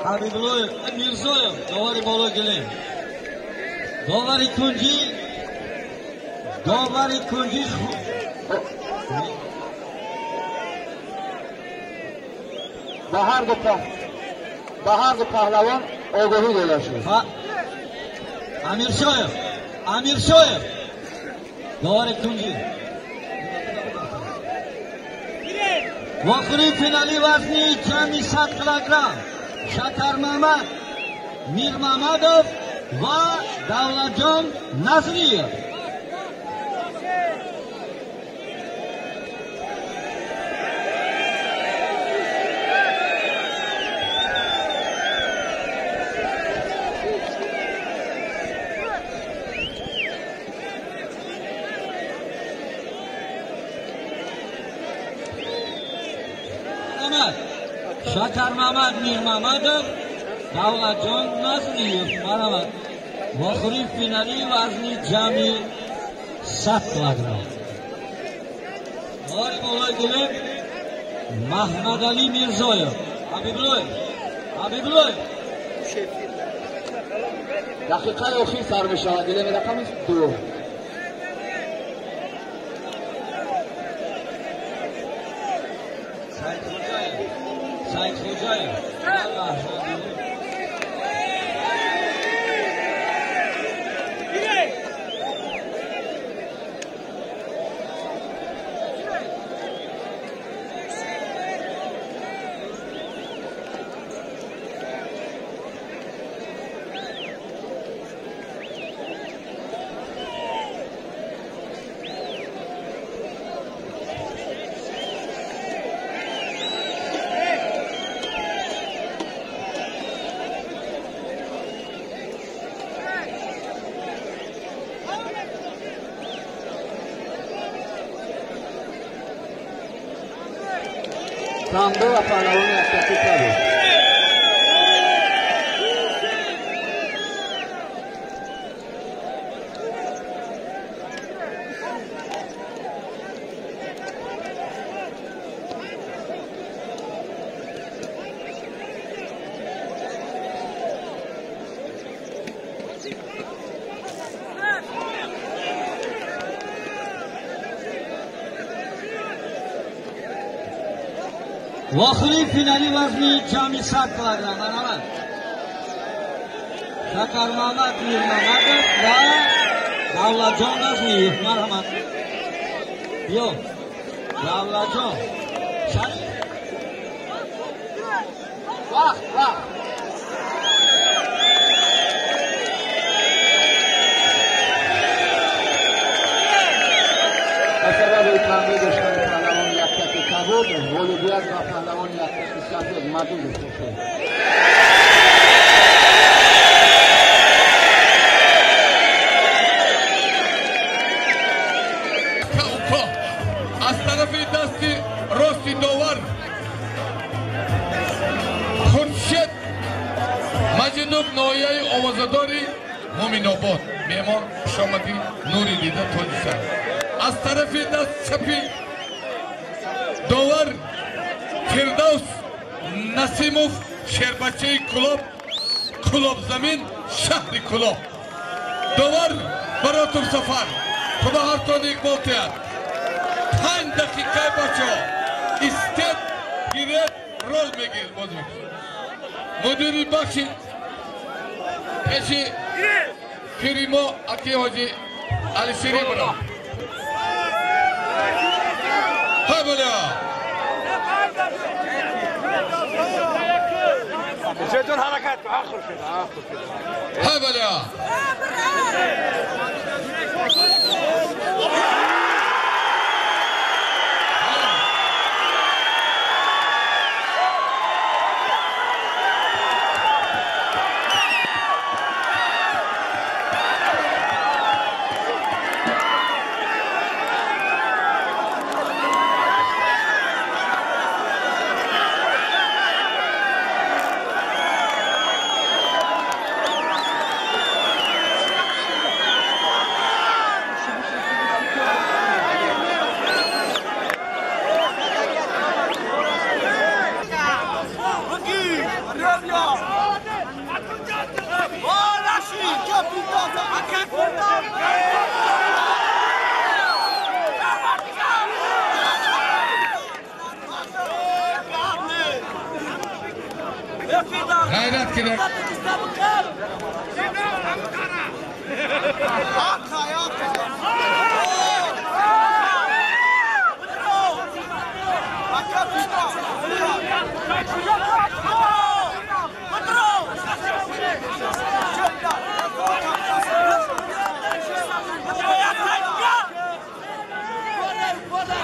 S6: Ҳабибуллоев Мирзоев, довари боло гилем. Довари кунҷӣ Довари кунҷи
S2: ба ҳар ду паҳлавон огоҳӣ дода шуд.
S6: Амиршоев, Амиршоев, довари кунҷи. Вохӯрии финали вазни ҷамъи 100 килограмм Шакармамад Мирмамадов ва Давлатҷон Назриев. Шакармамад Мирмамадов, Давлатҷон Назриев. Марҳамат. Вохӯрии финали вазни ҷамъи 100 килограмм. Довари болои гулеб Маҳмадалӣ Мирзоев. Ҳабибуллоев, Ҳабибуллоев.
S2: Дақиқаи охир сар мешавад. Гилеми рақами 2.
S6: Саидхоҷаев.
S2: Самбо ва паҳлавони яктаки кабуд.
S6: Вохӯрии финали вазни ҷамъи 100 килограмм. Марҳамат. Шакармамад Мирмамадов ва Давлатҷон Назриев. Марҳамат. Биё, Давлатҷон. Шариф.
S2: Вақт, вақт. Ба сабаби танбеҳ доштани паҳлавони яктаки кабуд, ғолибият ба паҳлавони яктаки сафед мадин гуфта шуд.
S1: Аз тарафи дасти рости довар Хуршед Маҷидов, ноҳияи овозадори Муминобод. Меҳмон хушомадӣ, нури дида тоҷисан. Аз тарафи даст чапи довар Фирдавс Насимов, шербачаи Кулоб, Кулобзамин, шаҳри Кулоб. Довар Баротов Сафар. Худо ҳартон иқбол диҳад. 5 дақиқаи бачаҳо истед, гиред, рол мегиред бозӣ. Мудири бахши пеши пири мо аки ҳоҷи Алишери баро. Ҳай боля!
S7: جدول حركات اخر كده اخر كده.
S1: هاي بلا. 100 килограмм.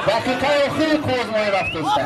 S2: Дақиқаи охири қӯзмоӣ рафтоста.